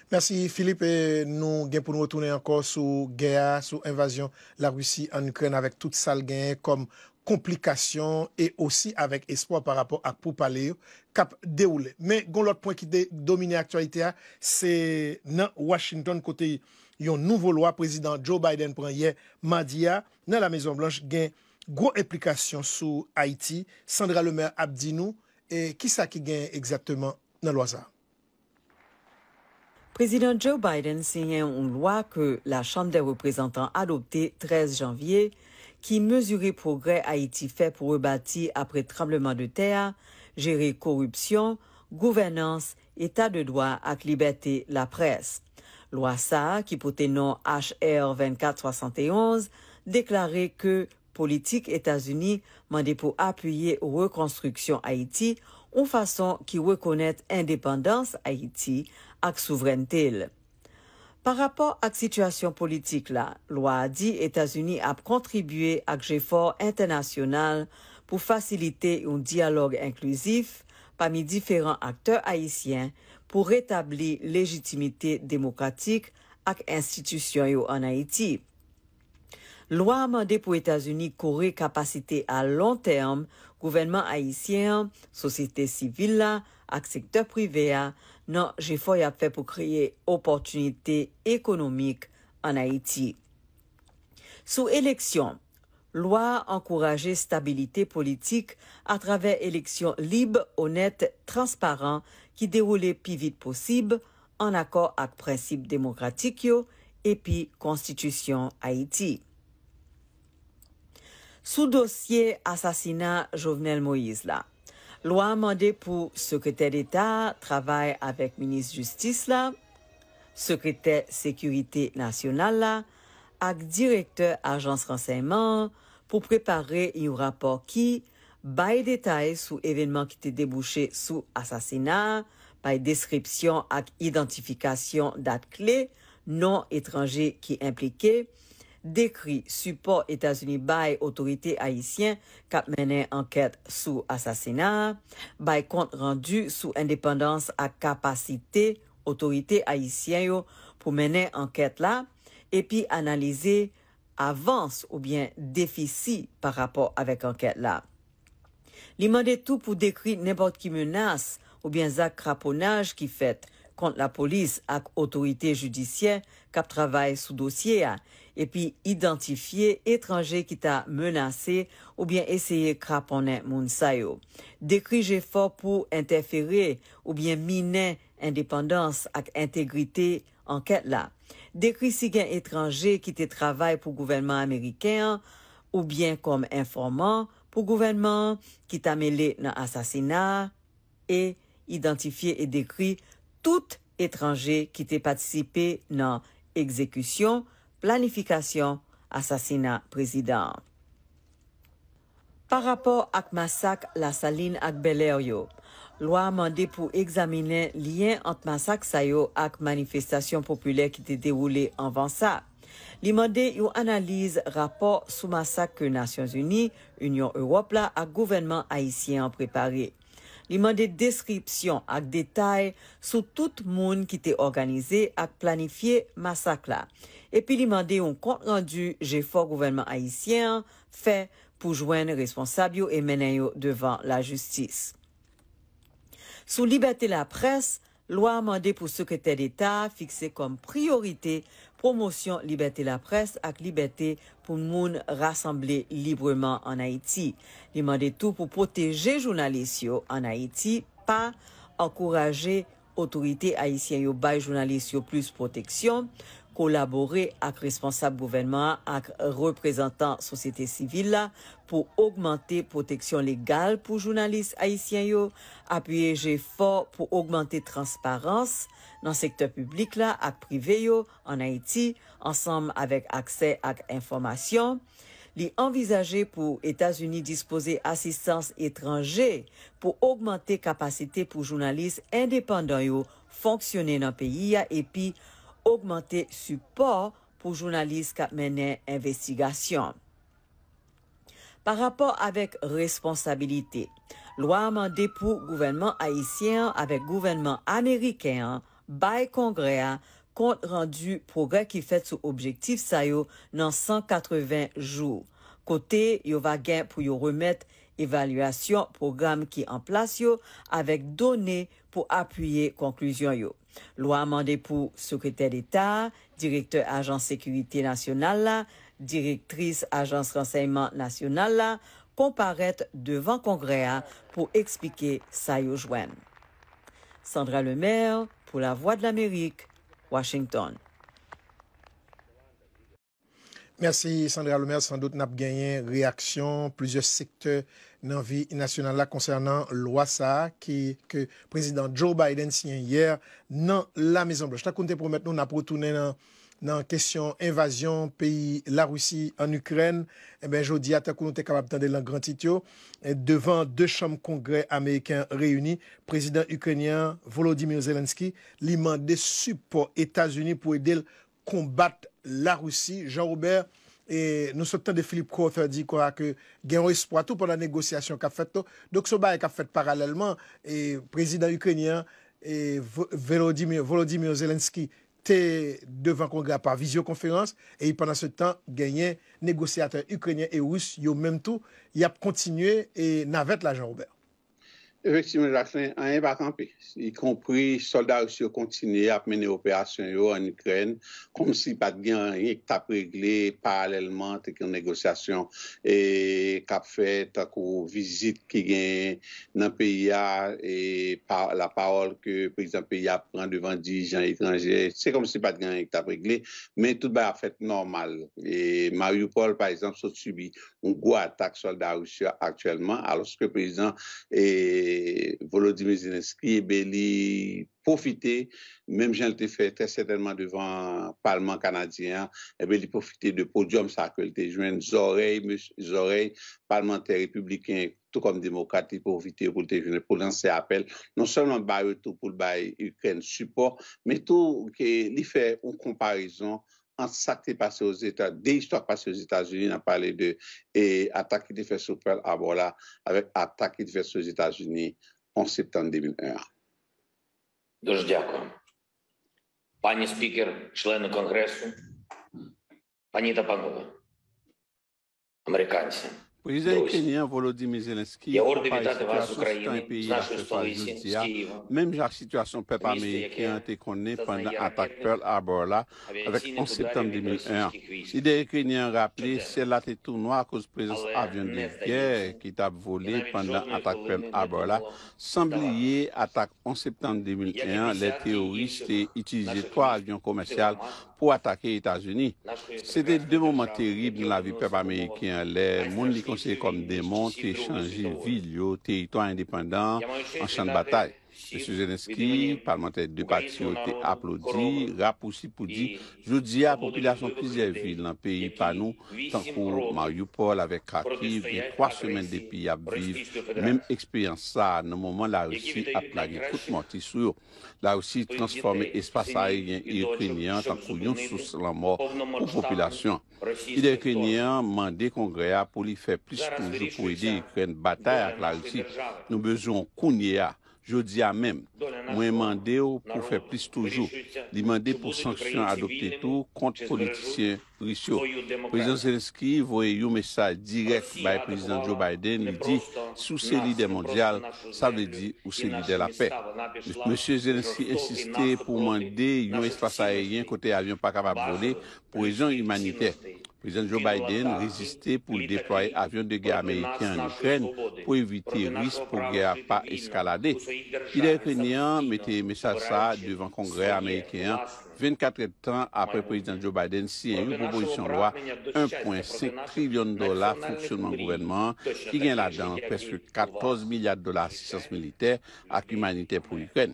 Mèsi, Philippe. E nou gen pou nou retounen ankò sou gè a, sou envazyon Larisi ann Ikrèn, avèk tout sa l genyen kòm konplikasyon e osi avèk espwa pa rapò ak poupale yo k ap dewoule. Men, gon lòt pwen ki de-, domine aktyalite a, se nan Washington, kote yon nouvo lwa prezidan Joe Biden pran yè madi a nan La Mezon Blanch gen gwo enplikasyon sou Ayiti. Sandra Lemaire ap di nou, e, kisa ki genyen egzakteman nan lwa sa a. Prezidan Joe Biden siyen yon lwa ke Lachanm dè Reprezantan adopte trèz janvye ki mezire pwogrè Ayiti fè pou rebati apre tranbleman de tè a, jere koripsyon, gouvènans, eta de dwa ak libète laprès. Lwa sa a, ki pote non H R vennkat swasannteonz, deklare ke politik Etazini mande pou apiye rekonstriksyon Ayiti yon fason ki rekonèt endepandans Ayiti ak souvrènte l. Pa rapò ak sitiyasyon politik la, lwa a di Etazini ap kontribye ak jefò entènasyonal pou fasilite yon dyalòg enklizif pami diferan aktè ayisyen pou retabli lejitimite demokratik ak enstitisyon yo ann Ayiti. Lwa a mande pou Etazini kore kapasite a lon tèm gouvènman ayisyen an, sosyete sivil la ak sektè prive a nan jefò y ap fè pou kreye opòtinite ekonomik ann Ayiti. Sou eleksyon, lwa a ankouraje stabilite politik atravè eleksyon lib, onèt, transparan ki dewoule pi vit posib, ann akò ak prensip demokratik yo epi Konstitisyon Ayiti. Sou dosye asasina Jovenel Moïse la, lwa a mande pou Sekretè Deta a travay avèk Minis Jistis la, Sekretè Sekirite Nasyonal la ak Direktè Ajans Ransèyman an pou prepare yon rapò ki bay detay sou evènman ki te debouche sou asasina a, bay deskripsyon ak idantifikasyon dat kle, non etranje ki enplike, dekri sipò Etazini bay otorite ayisyen k ap mennen ankèt sou asasina a, bay kont randi sou endepandans ak kapasite otorite ayisyen yo pou mennen ankèt la, epi analize avans oubyen defisi pa rapò avèk ankèt la. Li mande tou pou dekri nenpòt ki menas oubyen zak kraponaj ki fèt kont lapolis ak otorite jidisyè k ap travay sou dosye a, epi idantifye etranje ki ta menase oubyen eseye kraponnen moun sa yo. Dekri jefò pou entèfere oubyen minen endepandans ak entegrite ankèt la. Dekri si gen etranje ki te travay pou gouvènman ameriken an oubyen kòm enfòman pou gouvènman an ki ta mele nan asasina a, e idantifye e dekri tout etranje ki te patisipe nan egzekisyon, planifikasyon asasina prezidan an. Pa rapò ak masak Lasalin ak Bèlè yo, lwa a mande pou egzaminen lyen ant masak sa yo ak manifestasyon popilè ki te dewoule anvan sa. Li mande yon analiz rapò sou masak ke Nasyonzini, Inyon Ewòp la ak gouvènman ayisyen an prepare. Li mande deskripsyon ak detay sou tout moun ki te òganize ak planifye masak la. Epi li mande yon kont randi jefò gouvènman ayisyen an fè pou jwenn responsab yo e mennen yo devan lajistis. Sou libète laprès, lwa a mande pou Sekretè Deta a fikse kòm priyorite pwomosyon libète laprès ak libète pou moun rasanble libreman ann Ayiti. Li mande tou pou pwoteje jounalis yo ann Ayiti pa ankouraje otorite ayisyen yo bay jounalis yo plis pwoteksyon, kolabore ak responsab gouvènman an ak reprezantan sosyete sivil la pou ogmante pwoteksyon legal pou jounalis ayisyen yo, apiye jefò pou ogmante transparans nan sektè piblik la ak prive yo ann Ayiti, ansanm avèk aksè ak enfòmasyon. Li anvizaje pou Etazini dispoze asistans etranje pou ogmante kapasite pou jounalis endepandan yo fonksyone nan peyi a epi ogmante sipò pou jounalis k ap mennen envestigasyon. Pa rapò avèk responsabilite, lwa a mande pou gouvènman ayisyen an avèk gouvènman ameriken an bay Kongrè a kont randi pwogrè ki fèt sou objektif sa yo nan san katreven jou, kote yo va gen pou yo remèt evalyasyon pwogram ki an plas yo avèk done pou apiye konklizyon yo. Lwa a mande pou Sekretè Deta a, Direktè Ajans Sekirite Nasyonal la, Direktris Ajans Ransèyman Nasyonal la konparèt devan Kongrè a pou eksplike sa yo jwenn. Sandra Lemaire pou Lavwadlamerik, Washington. Mèsi Sandra Lemaire. Sandout n ap genyen reyaksyon plizyè sektè nan vi nasyonal la konsènan lwa sa a ki ke Prezidan Joe Biden siyen yè nan Lamezonblanch. Tankou n te pwomèt nou, n ap retounen nan nan kesyon envazyon peyi Larisi ann Ikrèn, enben, jodi a, tankou nou te kapab tande nan gran tit yo, devan de chanm Kongrè ameriken an reyini, prezidan ikrenyen an, Volodymyr Zelensky, li mande sipò Etazini pou ede l konbat Larisi. Jean Robert, e, nou sot tande Philip Crowther di kwa ke gen yon espwa tou pandan negosyasyon k ap fèt tou. Donk, se yon bagay k ap fèt paralèlman. E, prezidan ikrenyen an, e, Vo- Volodymyr, Volodymyr Zelensky te devan Kongrè a pa vizyokonferans, e pandan se tan, genyen negosyatè ikrenyen e ris yo menm tou, y ap kontinye e navèt la, Jean Robert. Efektivman, Jacquelin, anyen pa kanpe, ikonpri sòlda ris yo kontinye ap mennen operasyon yo ann Ikrèn, kòmsi pa t gen anyen ki t ap regle paralèlman, te gen negosyasyon e k ap fèt, tankou vizit ki gen nan peyi a, e pa, lapawòl ke prezidan peyi a pran devan dirijan etranje, se kòmsi pa t gen anyen ki t ap regle, men tout bagay ap fèt nòmal. E Mariupol, pa egzanp, sot sibi yon gwo atak sòlda ris yo aktyèlman, alòske prezidan e Volodymyr Zelensky, ebe, li pwofite, menm jan l te fè trè sètènman devan palman kanadyen an, ebe, li pwofite de podyòm sa ke l te jwenn, zòrèy, mes- zòrèy palmantè repibliken tou kòm demokrat, li pwofite pou l te jwenn, pou lanse apèl, non sèlman ba yo tou pou l bay Ikrèn sipò, men tou ke li fè yon konparezon ant sa k te pase Ozeta, de istwa k pase Ozetazini, n ap pale de e, atak ki te fèt sou Pearl Harbor la, avèk atak ki te fèt sou Ozetazini onz septanm de mil en an. Дуже дякую. Пані спікер, члени Конгресу, пані та панове, американці, Prezidan друзі. Ikrenyen an Volodymyr Zelensky Я гордий konpare вітати вас з sitiyasyon України, sitwayen з peyi l ap нашої fè fas столиці, jodi з a, Києва, menm jan ak sitiyasyon pèp місто, ameriken яке an te konnen pandan зазнає atak ракетних Pearl Harbor la avèk авіаційних onz septanm ударів від de mil en an. російських військ. Lidè ikrenyen an raple syèl la te tou nwa akoz prezans avyon de gè ki t ap vole pandan atak Pearl Harbor la, san bliye atak onz septanm de mil en an, lè teworis te itilize twa avyon komèsyal pou atake Etazini. Se te de moman terib nan lavi pèp ameriken an, lè moun li konsidere kòm demon te chanje vil yo, teritwa endepandan an chan batay. Mesye Zelensky, palmantè de pati yo te aplodi, rapousi pou di, jodi a, popilasyon plizyè vil nan peyi pa nou, tankou Mariupol avèk Kharkiv, gen twa semèn depi y ap viv menm eksperyans sa a nan moman Larisi ap lage kout mòti sou yo. Larisi transfòme espas ayeryen ikrenyen an tankou yon sous lanmò pou popilasyon an. Lidè ikrenyen an mande Kongrè a pou li fè plis toujou pou ede Ikrèn batay ak Larisi. Nou bezwen w kounye a, jodi a menm. Mwen mande w pou fè plis toujou. Li mande pou sanksyon adopte tou kont politisyen ris yo. Prezidan Zelensky voye yon mesaj dirèk bay Prezidan Joe Biden, li di, si w se lidè mondyal, sa vle di ou se lidè lapè. Mesye Zelensky ensiste pou mande yon espas ayeryen kote avyon pa kapab vole pou rezon imanitè. Prezidan Joe Biden reziste pou l deplwaye avyon de gè ameriken ann Ikrèn pou evite risk pou gè a pa eskalade. Lidè ikrenyen an mete mesaj sa a devan Kongrè ameriken an vennkat èdtan apre Prezidan Joe Biden siyen yon pwopozisyon lwa en pwen senk trilyon dola fonksyonman gouvènman an, ki gen ladan l prèske katòz milya dola asistans militè ak imanitè pou Ikrèn.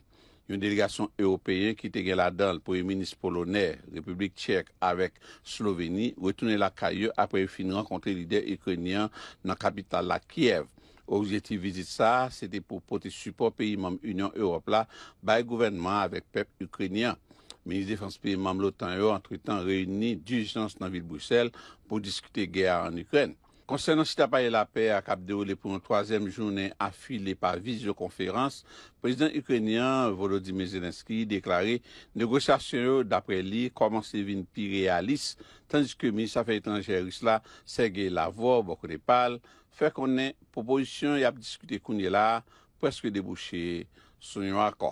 Yon delegasyon ewopeyen ki te gen ladan l Premye Minis Polonè, Repiblik Tchèk avèk Sloveni retounen lakay yo apre yo fin rankontre lidè ikrenyen an nan kapital la, Kyèv. Objektif vizit sa a, se te pou pote sipò peyi manm Inyon Ewòp la bay gouvènman an avèk pèp ikrenyen an. Minis defans peyi manm l'OTAN yo, antretan, reyini dijans nan vil Brisèl pou diskite gè a ann Ikrèn. Konsènan chita pale lapè a k ap dewoule pou yon twazyèm jounen afile pa vizyokonferans, prezidan ikrenyen an, Volodymyr Zelensky, deklare negosyasyon yo, dapre li, kòmanse vin pi reyalis, tandiske minis afè etranjè ris la, Sergey Lavrov, bò kote pa l, fè konnen pwopozisyon y ap diskite kounye la a prèske debouche sou yon akò.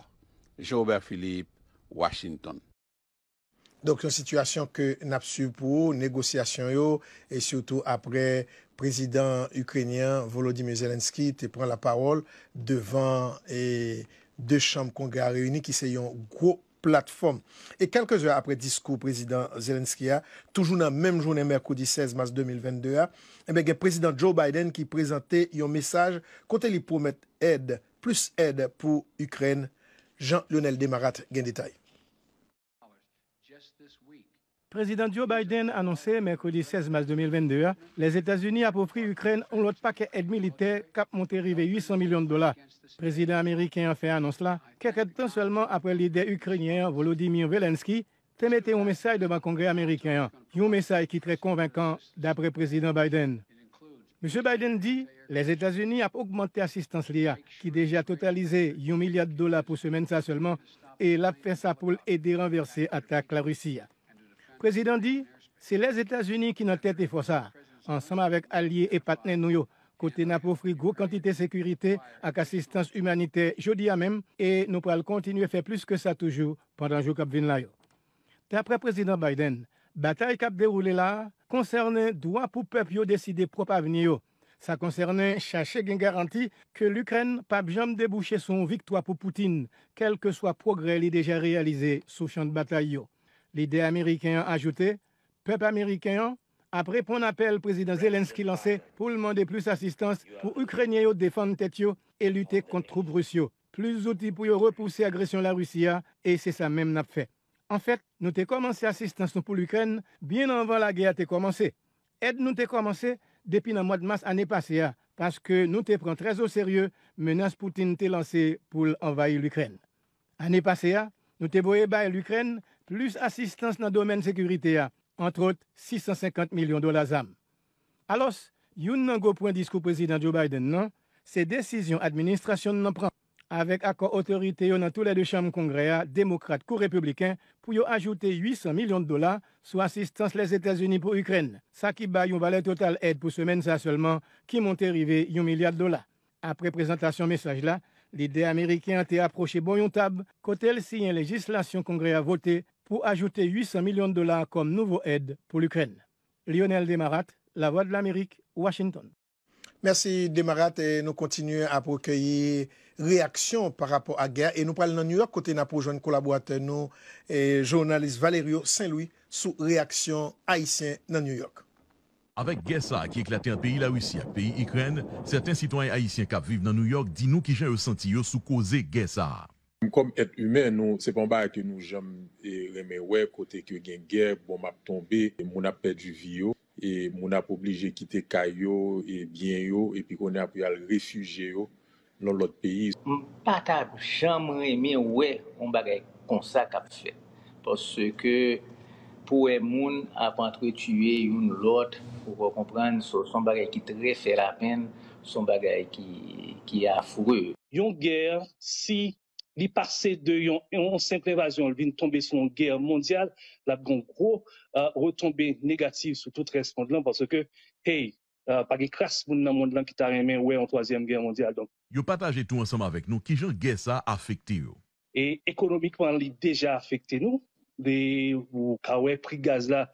Jean Robert Philippe, Washington. Donk, yon sitiyasyon ke n ap swiv pou ou, negosyasyon yo, e sitou apre prezidan ikrenyen an, Volodymyr Zelensky, te pran lapawòl devan e, de chanm Kongrè a reyini, ki se yon gwo platfòm. E kèlke zè apre diskou prezidan Zelensky a, toujou nan menm jounen mèkredi sèz mas de mil vennde a, enben, gen prezidan Joe Biden ki prezante yon mesaj kote li pwomèt èd, plis èd pou Ikrèn. Jean Lionel Demarat gen detay. Prezidan Joe Biden anonse mèkredi sèz mas de mil vennde a, Lèzetazini ap ofri Ikrèn yon lòt pakè èd militè k ap monte rive uit san milyon dola. Prezidan ameriken an fè anons la kèk èdtan sèlman apre lidè ikrenyen an, Volodymyr Zelensky, te mete yon mesaj devan Kongrè ameriken an, yon mesaj ki trè konvenkan, dapre Prezidan Biden. Misye Biden di Lèzetazini ap ogmante asistans li a, ki deja totalize yon milya dola pou semèn sa sèlman, e l ap fè sa pou l ede ranvèse atak Larisi a. Prezidan di se Lèzetazini ki nan tèt efò sa a, ansanm avèk alye e patnè nou yo, kote n ap ofri gwo kantite sekirite ak asistans imanitè jodi a menm, e nou pral kontinye fè plis ke sa toujou pandan jou k ap vin la yo. Dapre Prezidan Biden, batay k ap dewoule la a konsènen dwa pou pèp yo deside pwòp avni yo. Sa konsènen chache gen garanti ke Ikrèn p ap janm debouche sou yon viktwa pou Putin, kèlkeswa pwogrè li deja reyalize sou chan batay yo. Lidè ameriken an ajoute, pèp ameriken an ap reponn apèl Prezidan Zelensky lanse pou l mande plis asistans pou Ikrenyen yo defann tèt yo e lite kont twoup ris yo, plis zouti pou yo repouse agresyon Larisi a, e se sa menm n ap fè. Anfèt, nou te kòmanse asistans nou pou Ikrèn byen anvan lagè a te kòmanse. Èd nou te kòmanse depi nan mwa mas ane pase a, paske nou te pran trè oserye menas Putin te lanse pou l anvayi Ikrèn. Ane pase a, nou te voye bay Ikrèn plis asistans nan domèn sekirite a, antwòt sis san senkant milyon dola zam. Alò, youn nan gwo pwen diskou Prezidan Joe Biden nan, se desizyon administrasyon n nan pran, avèk akò otorite yo nan toulède chanm Kongrè a, demokrat kou repibliken, pou yo ajoute uit san milyon dola sou asistans Lèzetazini pou Ikrèn, sa ki bay yon valè total èd pou semèn sa a sèlman ki monte rive yon milya dola. Apre prezantasyon mesaj la, lidè ameriken an te apwoche bò yon tab kote l siyen lejislasyon Kongrè a vote pou ajoute uit san milyon dola kòm nouvo èd pou Ikrèn. Lionel Demarat, Lavwadlamerik, Washington. Mèsi Demarat, e nou kontinye ap rekeyi reyaksyon pa rapò a gè a, e nou pral nan New York kote n ap rejwenn kolaboratè nou, e jounalis Valerio Saint Louis sou reyaksyon ayisyen nan New York. Avèk gè sa a ki eklate ant peyi Larisi ak peyi Ikrèn, sèten sitwayen ayisyen k ap viv nan New York di nou kijan yo santi yo sou koze gè sa a. Kòm èt imen, nou, se pa yon bagay ke nou janm renmen wè, kote ke gen gè, bonm ap tonbe, moun ap pèdi vi yo, e moun ap oblije kite kay yo, e byen yo, epi kounye a pou y al refijye yo nan lòt peyi. M pa ta janm renmen wè yon bagay konsa k ap fèt. Paske pou wè moun ap antretiye youn lòt, ou konprann, se yon bagay ki trè fè lapenn, se yon bagay ki, ki afre. Yon gè, si li pase de yon, yon senp envazyon, li vin tonbe sou yon gè mondyal, l ap gen yon gwo retonbe negatif sou tout rès mond lan, paske, hey, pa gen kras moun nan mond lan ki ta renmen wè yon twazyèm gè mondyal. Donk. Yo pataje tou ansanm avèk nou kijan gè sa a afekte yo. E ekonomikman, li deja afekte nou. Ou ka wè pri gaz la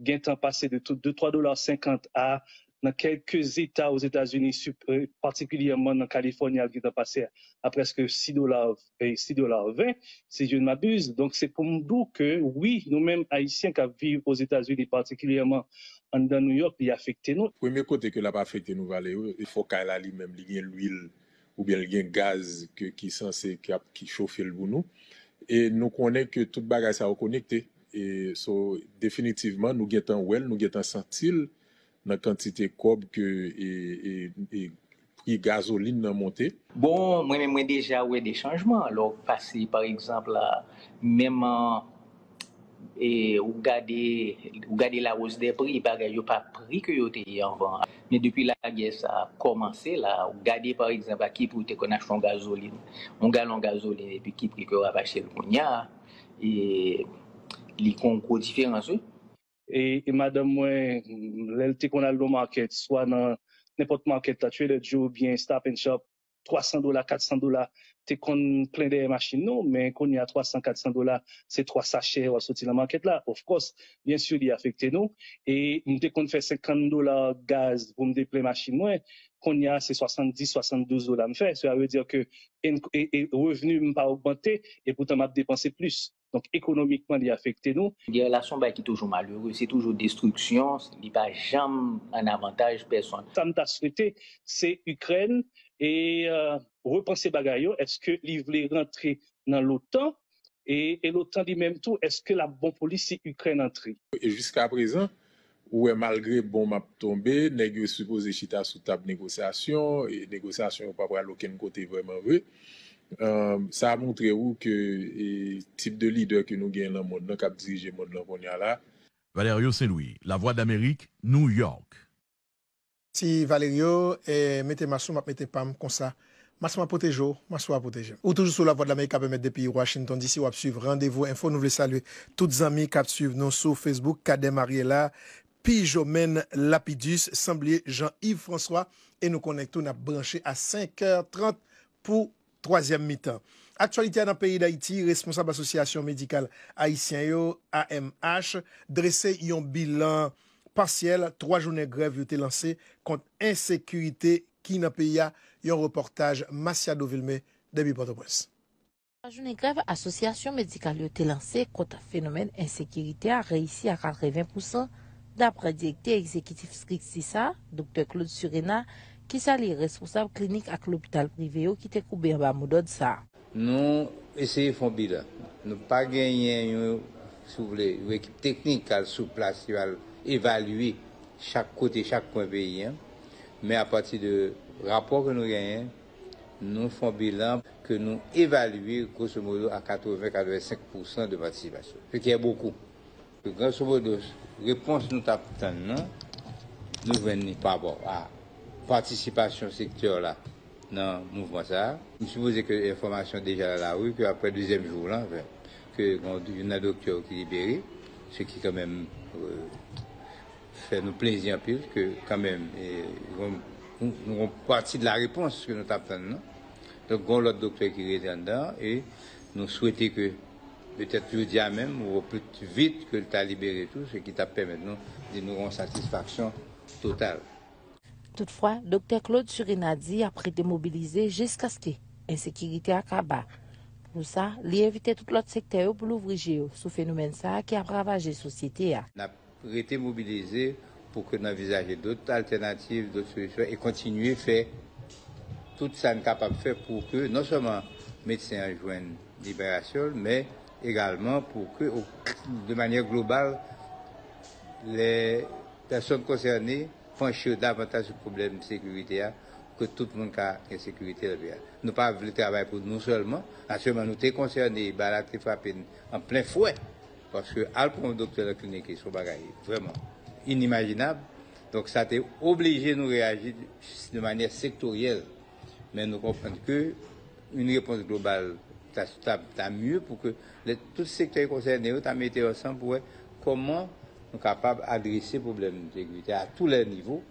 gentan pase de de twa dola senkant a, nan kèlke zeta Ozetazini, patikilyèman nan Kalifòni, a gentan pase a prèske sis dola, sis dola ven, si je ne m'abuse. Donk, se pou m di w ke wi, nou menm Ayisyen k ap viv Ozetazini, patikilyèman anndan New York, li afekte nou. Premye kote ke l ap afekte nou, Valerio, e fò kay la li menm li gen lwil oubyen l gen gaz ke ki sanse k ap ki chofe l pou nou. E nou konnen ke tout bagay sa yo konekte. E so definitivman nou gentan wè l, nou gentan santi l nan kantite kòb ke e, e, e pri gazolin nan monte. Bon, mwen menm mwen deja wè de chanjman. Lè w pase pa egzanp la, menm e ou gade ou gade la hausse des prix, bagay yo pa pri ke yo te ye anvan an. Men depi lagè sa a kòmanse la, ou gade pa egzanp a ki pri ou te konn achte yon gazolin, yon galon gazolin epi ki pri ke w ap achte l kounye a, e li gen yon gwo diferans wi. E, e madanm mwen, lè l te konn al nan makèt, swa nan nenpòt makèt la, Trader Joe oubyen Stop and Shop, twa san dola, kat san dola, te konn plen dèyè machin nou, men kounye a twa san, kat san dola, se twa sachè w ap soti nan makèt la. Of course, byen si li afekte nou. E m te konn fè senkant dola gaz pou m te plen machin mwen, kounye a se swasanndis, swasanndouz dola m fè. Sa vle di ke en- e, e revni m pa ogmante, e poutan m ap depanse plis. Donk, ekonomikman, li afekte nou. Gè la se yon bagay ki toujou malere, se toujou destriksyon, li pa janm an avantaj pèsonn. Sa m ta swete, se Ikrèn e euh, repanse bagay yo. Èske li vle rantre nan l'OTAN? E, e l'OTAN li menm tou, èske l ap bon pou li si Ikrèn antre? E jiskaprezan, ou wè malgre bonm ap tonbe, nèg yo sipoze chita sou tab negosyasyon, e negosyasyon yo pa pral okenn kote vrèman vre. Sa montre ou ke e, tip de lidè ke nou gen nan mond lan, k ap dirije mond lan kounye a la. Valerio Saint-Louis, Lavwadlamerik, New York. Si Valerio eh, mete mas ou, m ap mete pa m konsa. Mas mwen pwoteje w, mas ou a pwoteje m. Ou toujou sou Lavwadlamerik k ap emèt depi Washington D C, w ap swiv Randevou Enfo. Nou vle salye tout zanmi k ap swiv nou sou Facebook, Cadet Mariela, Pijomen Lapidus, san bliye Jean Yves François, e nou konnen tou n ap branche a senk è trant pou twazyèm mitan. Aktyalite a nan peyi Dayiti, responsab Asosyasyon Medikal Ayisyen yo, A M H, drese yon bilan pasyèl twa jounen grèv yo te lanse kont ensekirite ki nan peyi a, yon repòtaj Masiado Vilmé depi Pòtoprens. Twa jounen grèv asosyasyon medikal yo te lanse kont fenomèn ensekirite a reyisi a katreven pousan, dapre direktè egzekitif estrikti sa a, Doktè Claude Surena, ki salye responsab klinik ak lopital prive yo ki te koube anba modòd sa a. Nou eseye fè yon bilan. Nou pa genyen yon, si w vle, yon ekip teknik k al sou plas, ki al evalye chak kote, chak kwen peyi a. Men apati de rapò ke nou genyen, nou fè yon bilan ke nou evalye grosso modo a katreven, katrevensenk pousan de patisipasyon. Ce qui est beaucoup. Grosso modo, repons nou t ap tann nan, nou jwenn li pa rapò a patisipasyon sektè la nan mouvman sa a. M sipoze ke enfòmasyon deja nan lari ke apre dezyèm jou lan, ke gen youn nan doktè yo ki libere, ce qui kanmenm fè nou plezi anpil ke kanmenm nou gon pati de la repons ke nou t ap tann nan. Donk gon lòt doktè ki rete anndan e nou swete ke petèt jodi a menm ou pli vit ke l ta libere tou, se ki t ap pèmèt nou di nou gon satisfaksyon total. Toutfwa, Doktè Claude Surena di y ap rete mobilize jiskaske ensekirite a kaba. Pou sa, li envite tout lòt sektè yo pou louvri je yo sou fenomèn sa a ki ap ravaje sosyete a. N ap rete mobilize pou ke n anvizaje dòt altènativ, dòt solisyon e kontinye fè tout sa n kapab fè pou ke non sèlman medsen an jwenn liberasyon l, men egalman pou ke, de manyè global, les personnes concernées panche yo davantaj sou pwoblèm sekirite a, pou ke tout moun ka gen sekirite nan peyi a. Nou pa vle travay pou nou sèlman. Natirèlman, nou te konsène, bagay la te frape n an plen fwè, paske al pran yon doktè nan klinik li se yon bagay vrèman inimajinab. Donk, sa te oblije nou reyaji de manyè sektoryèl. Men nou konprann ke yon repons global ta, ta, ta mye pou ke lè tout sektè konsène yo ta mete yo ansanm pou wè kòman nou kapab adrese pwoblèm sekirite a tous les niveaux,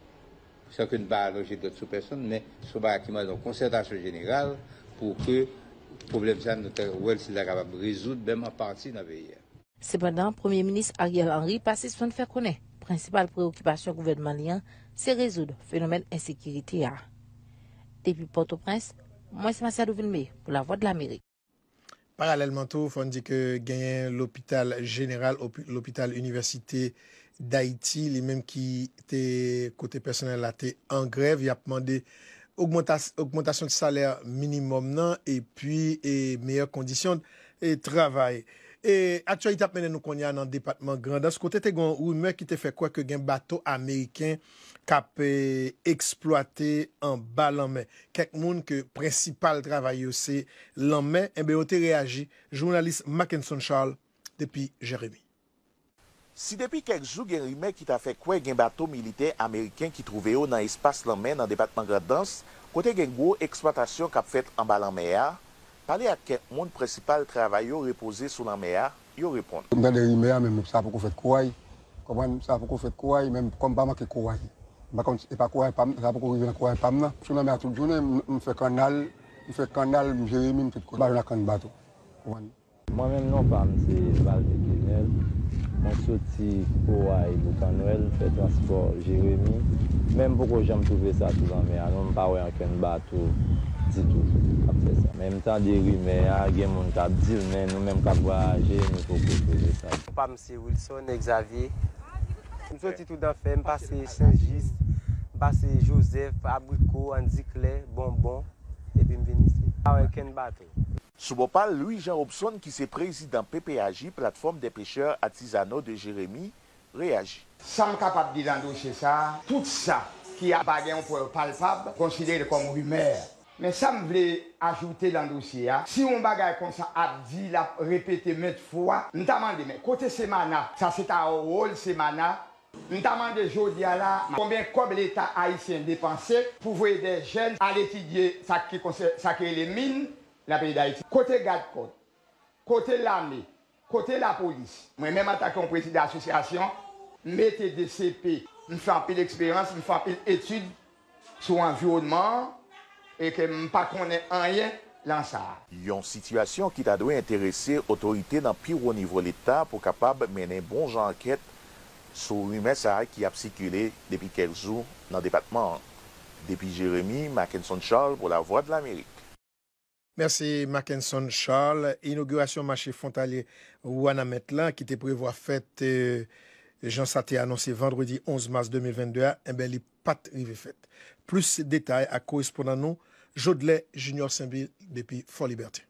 san ke n pa alonje dwèt sou pèsonn, men se yon bagay ki mande yon konsètasyon jeneral pou ke pwoblèm sa a nou ta wè l si l ta kapab rezoud menm an pati nan peyi a. Sepandan, Premye Minis Ariel Henry pa sispann fè konnen prensipal preyokipasyon gouvènman li an se rezoud fenomèn ensekirite a. Depi Pòtoprens, mwen se Masiado Vilmé pou Lavwadlamerik. Paralèlman tou, fò n di ke genyen Lopital Jeneral, Lopital Inivèsite Dayiti, li menm ki te kote pèsonèl la te an grèv, y ap mande ogmantasyon salè minimòm nan epi e meyè kondisyon travay. E aktyalite ap mennen nou kounye a nan depatman Grandans, kote te gen yon rimè ki te fè kwè ke gen bato ameriken k ap eksplwate anba lanmè. Kèk moun ke prensipal travay yo se lanmè, enben yo te reyaji. Jounalis Mackenson Charles depi Jeremi. Si depi kèk jou gen rimè ki ta fè kwè gen bato militè ameriken ki twouve yo nan espas lanmè nan depatman Grandans, kote gen gwo eksplwatasyon k ap fèt anba lanmè a, pale ak kèk moun prensipal travay yo repoze sou lanmè a, yo reponn. M tande rimè a, men sa poko fèt kouray. Konprann, sa poko fèt kouray, men kòm m pa manke kouray. M pa konn, e pa kouray pa m, sa poko rive nan kouray pa m nan. Sou lanmè a tout jounen, m, m fè kannal, M fè Kannal, m Jeremi, m tout kote. M pa jwenn ak kann bato. Konprann? Mwen menm non pa m se Valdy Kenel. Mwen soti Poway Boukannwèl, fè transpò Jeremi. Men m poko janm twouve sa sou lanmè a non, m pa wè ankenn bato ditou k ap fè sa. Men m tande rimè a, gen moun k ap di l, men nou menm k ap vwayaje, nou poko twouve sa. Non pa m se Wilson Xavier. M soti Toudanfè, m pase Sen Jis, m pase Jozèf, Abriko, Andiklè, Bonbon, epi m vin isit. Pa wè ankenn bato. Sou bò pa l, Louis Jean Robson ki se prezidan P P A J, Plateforme des Pêcheurs Artisanaux de Jérémie, reyaji. Sa m kapab di nan dosye sa a, tout sa ki ap pa gen yon prèv palpab, konsidere l kòm rimè. Men sa m vle ajoute nan dosye a, si yon bagay konsa ap di, l ap repete ment fwa, m ta mande, men kote Semana? Sa se ta wòl Semana. M ta mande jodi a la, konbyen kòb Leta ayisyen depanse pou voye de jèn al etidye sa ki konsè-, sa ki rele min nan peyi Dayiti? Kote gad kòt? Kote lame? Kote lapolis? Mwen menm antanke yon prezidan asosyasyon, m mete de C P, m fè anpil eksperyans, m fè anpil etid sou anviwònman an e ke m pa konnen anyen lan sa a. Yon sitiyasyon ki ta dwe enterese otorite nan pi wo nivo Leta pou kapab mennen bon jan ankèt sou rimè sa a ki ap sikile depi kèk jou nan depatman an. Depi Jeremi, Mackenson Charles pou Lavwadlamerik. Mèsi Mackenson Charles. Inogirasyon mache fwontalye Wanament lan ki te prevwa fèt jan sa te anonse vandredi onz mas de mil vennde a, enben li pa t rive fèt. Plis detay ak korespondan nou, Jodlè Junior Sainvil depi Fòlibète.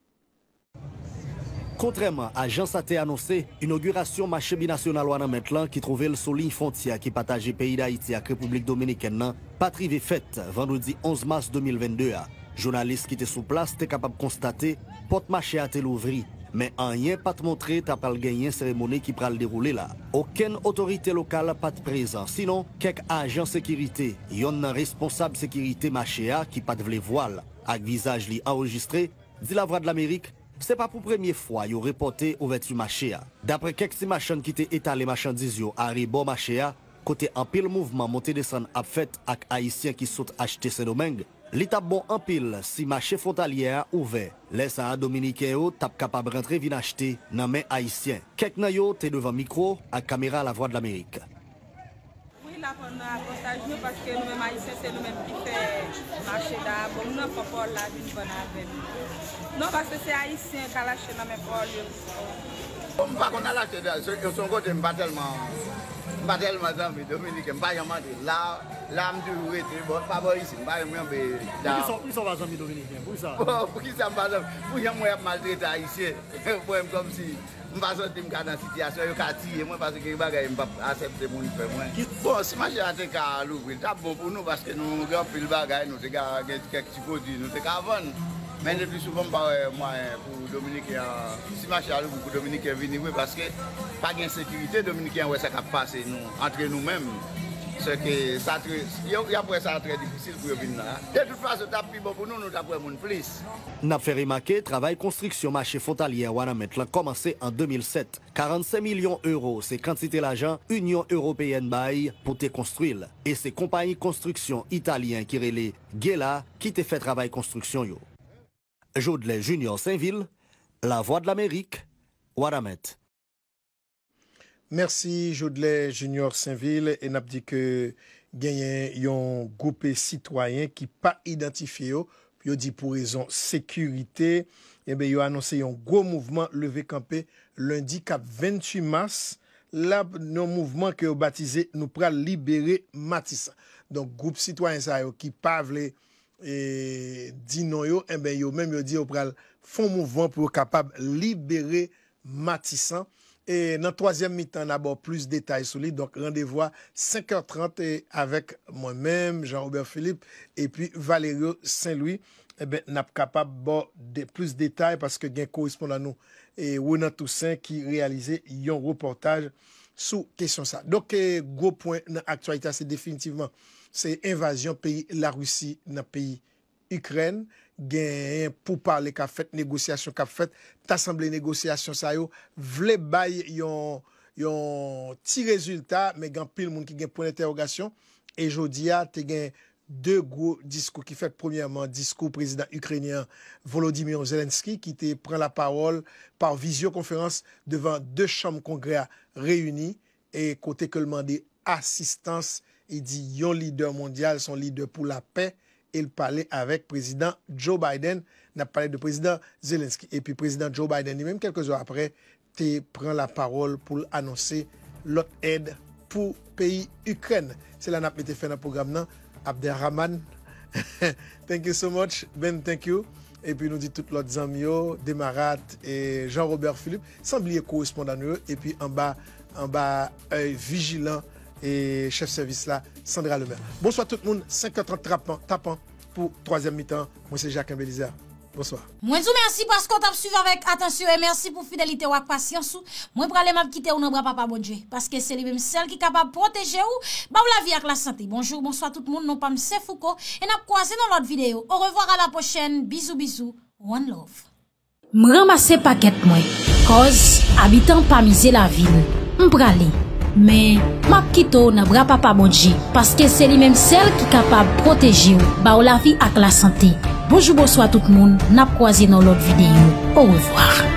Kontrèman a jan sa te anonse, inogirasyon mache binasyonal Wanament lan ki twouve l sou liy fwontyè ki pataje peyi Dayiti ak Repiblik Dominikèn nan pa t rive fèt vandredi onz mas de mil vennde a. Jounalis ki te sou plas te kapab konstate pòt mache a te louvri, men anyen pa t montre ta pral genyen seremoni ki pral dewoule la. Okenn otorite lokal pa t prezan, sinon kèk ajan sekirite. Yonn nan responsab sekirite mache a ki pa t vle vwa l ak vizaj li anrejistre di Lavwadlamerik se pa pou premye fwa yo repòte ouvèti mache a. Daprè kèk ti machann ki te etale machandiz yo arebò mache a, kote anpil mouvman monte desann ap fèt ak Ayisyen ki sot achte Sendomeng, li t ap bon anpil si mache fwontalye a ouvè. Lè sa a, Dominiken yo t ap kapab rantre vin achte nan men Ayisyen. Kèk nan yo te devan mikwo ak kamera Lavwadlamerik. Wi, la pandan akostaj nou, paske nou menm Ayisyen, se nou menm ki fè mache Dayabong nan, fò pawòl la vin vann avè nou. Non, paske se Ayisyen k al achte nan men pawòl yo. Bon, m pa konn al achte Dayabong, se se yon kote m pa tèlman, m pa tèlman zanmi Dominiken, m pa janm antre la, la m toujou rete, bò, pa bò isit, m pa janm kenbe Dayabong. Poukisa w pa zanmi Dominiken? Poukisa? Bon, poukisa m pa zanmi? Pou jan m wè y ap maltrete Ayisyen, pou wè m kòmsi M pa santi m ka nan sitiyasyon yo ka tiye mwen paske gen bagay m p ap aksepte moun fè mwen. Bon, si mache a te ka louvri, l t ap bon pou nou paske nou gen anpil bagay, nou te ka gen kèk ti pwodui nou te ka vann. Men lepi souvan m pa wè mwayen pou Dominiken an, si mache a louvri pou Dominiken vini vre paske pa gen sekirite, Dominiken an wè sa k ap pase nou, antre nou menm. Sèke sa trè, y ap wè sa trè difisil pou yo vin la. De tout fason, t ap pi bon pou nou, nou t ap wè moun plis. N ap fè remake, travay konstriksyon mache fwontalye a Wanament lan kòmanse an de mil sèt. Karannsenk milyon ewo se kantite lajan Inyon Ewopeyèn bay pou te konstwi l, e se konpayi konstriksyon italyen ki rele Ghella ki te fè travay konstriksyon yo. Jodlè Junior Sainvil, Lavwadlamerik, Wanament. Mèsi Jodlè Junior Sainvil, e n ap di ke genyen yon gwoup sitwayen ki pa idantifye yo, yo di pou rezon sekirite, enben yo anonse yon gwo mouvman leve kanpe lendi k ap venntuit mas la, yon mouvman ke yo batize Nou pral libere Matisan. Donk gwoup sitwayen sa yo ki pa vle e, di non yo, enben yo menm yo di yo pral fè yon mouvman pou yo kapab libere Matisan. E nan twazyèm mitan, n a ba w plis detay sou li. Donk, randevou a senk è trant e avèk mwen menm, Jean Robert Philippe, epi Valerio Saint Louis. Enben, n ap kapab ba w de, plis detay paske gen korespondan nou, e, Renan Toussaint ki reyalize yon repòtaj sou kesyon sa. Donk, e, gwo pwen nan aktyalite a, se definitivman, se envazyon peyi Larisi nan peyi Ikrèn, genyen poupale k ap fèt, negosyasyon k ap fèt, ta sanble negosyasyon sa yo vle bay yon, yon ti rezilta, men gen anpil moun ki gen pwen entèwogasyon, e jodi a, te gen de gwo diskou ki fèt. Premyèman, diskou prezidan ikrenyen Volodymyr Zelensky ki te pran lapawòl pa vizyokonferans devan de chanm Kongrè a reyini, e kote ke l mande asistans, e di yon lidè mondyal, se yon lidè pou lapè, e l pale avèk prezidan Joe Biden. N ap pale de prezidan Zelensky. Epi prezidan Joe Biden li menm, kèlke zò apre, te pran lapawòl pou l anonse lòt èd pou peyi Ikrèn. Se la n ap mete fen nan pwogram nan. Abderrahman, thank you so much. Ben, thank you. Epi nou di tout lòt zanmi yo, Demarat, e Jean Robert Philippe, san bliye korespondan nou yo, epi anba, anba, e, vijilan, e chèf sèvis la, Sandra Lemaire. Bonswa tout moun, senkant trant tapan, tapan pou twazyèm mitan. Mwen se Jacques Belizaire. Bonswa. Mwen di w mèsi paske w t ap swiv avèk atansyon e mèsi pou fidelite w ak pasyans ou. Mwen prale, m ap kite w nan bra Papa Bondye, paske se li menm sèl ki kapab pwoteje w, ba w lavi ak lasante. Bonjou, bonswa tout moun, non pa m se Fouco, e n ap kwaze nan lòt videyo. Orevwa, a la pwochèn, bizou bizou, one love. M ranmase pakèt mwen, cause abitan pa mize lavil. M prale, men m ap kite w nan bra Papa Bondye, paske se li menm sèl ki kapab pwoteje w, ba w lavi ak lasante. Bonjou, bonswa tout moun, n ap kwaze nan lòt videyo. Orevwa.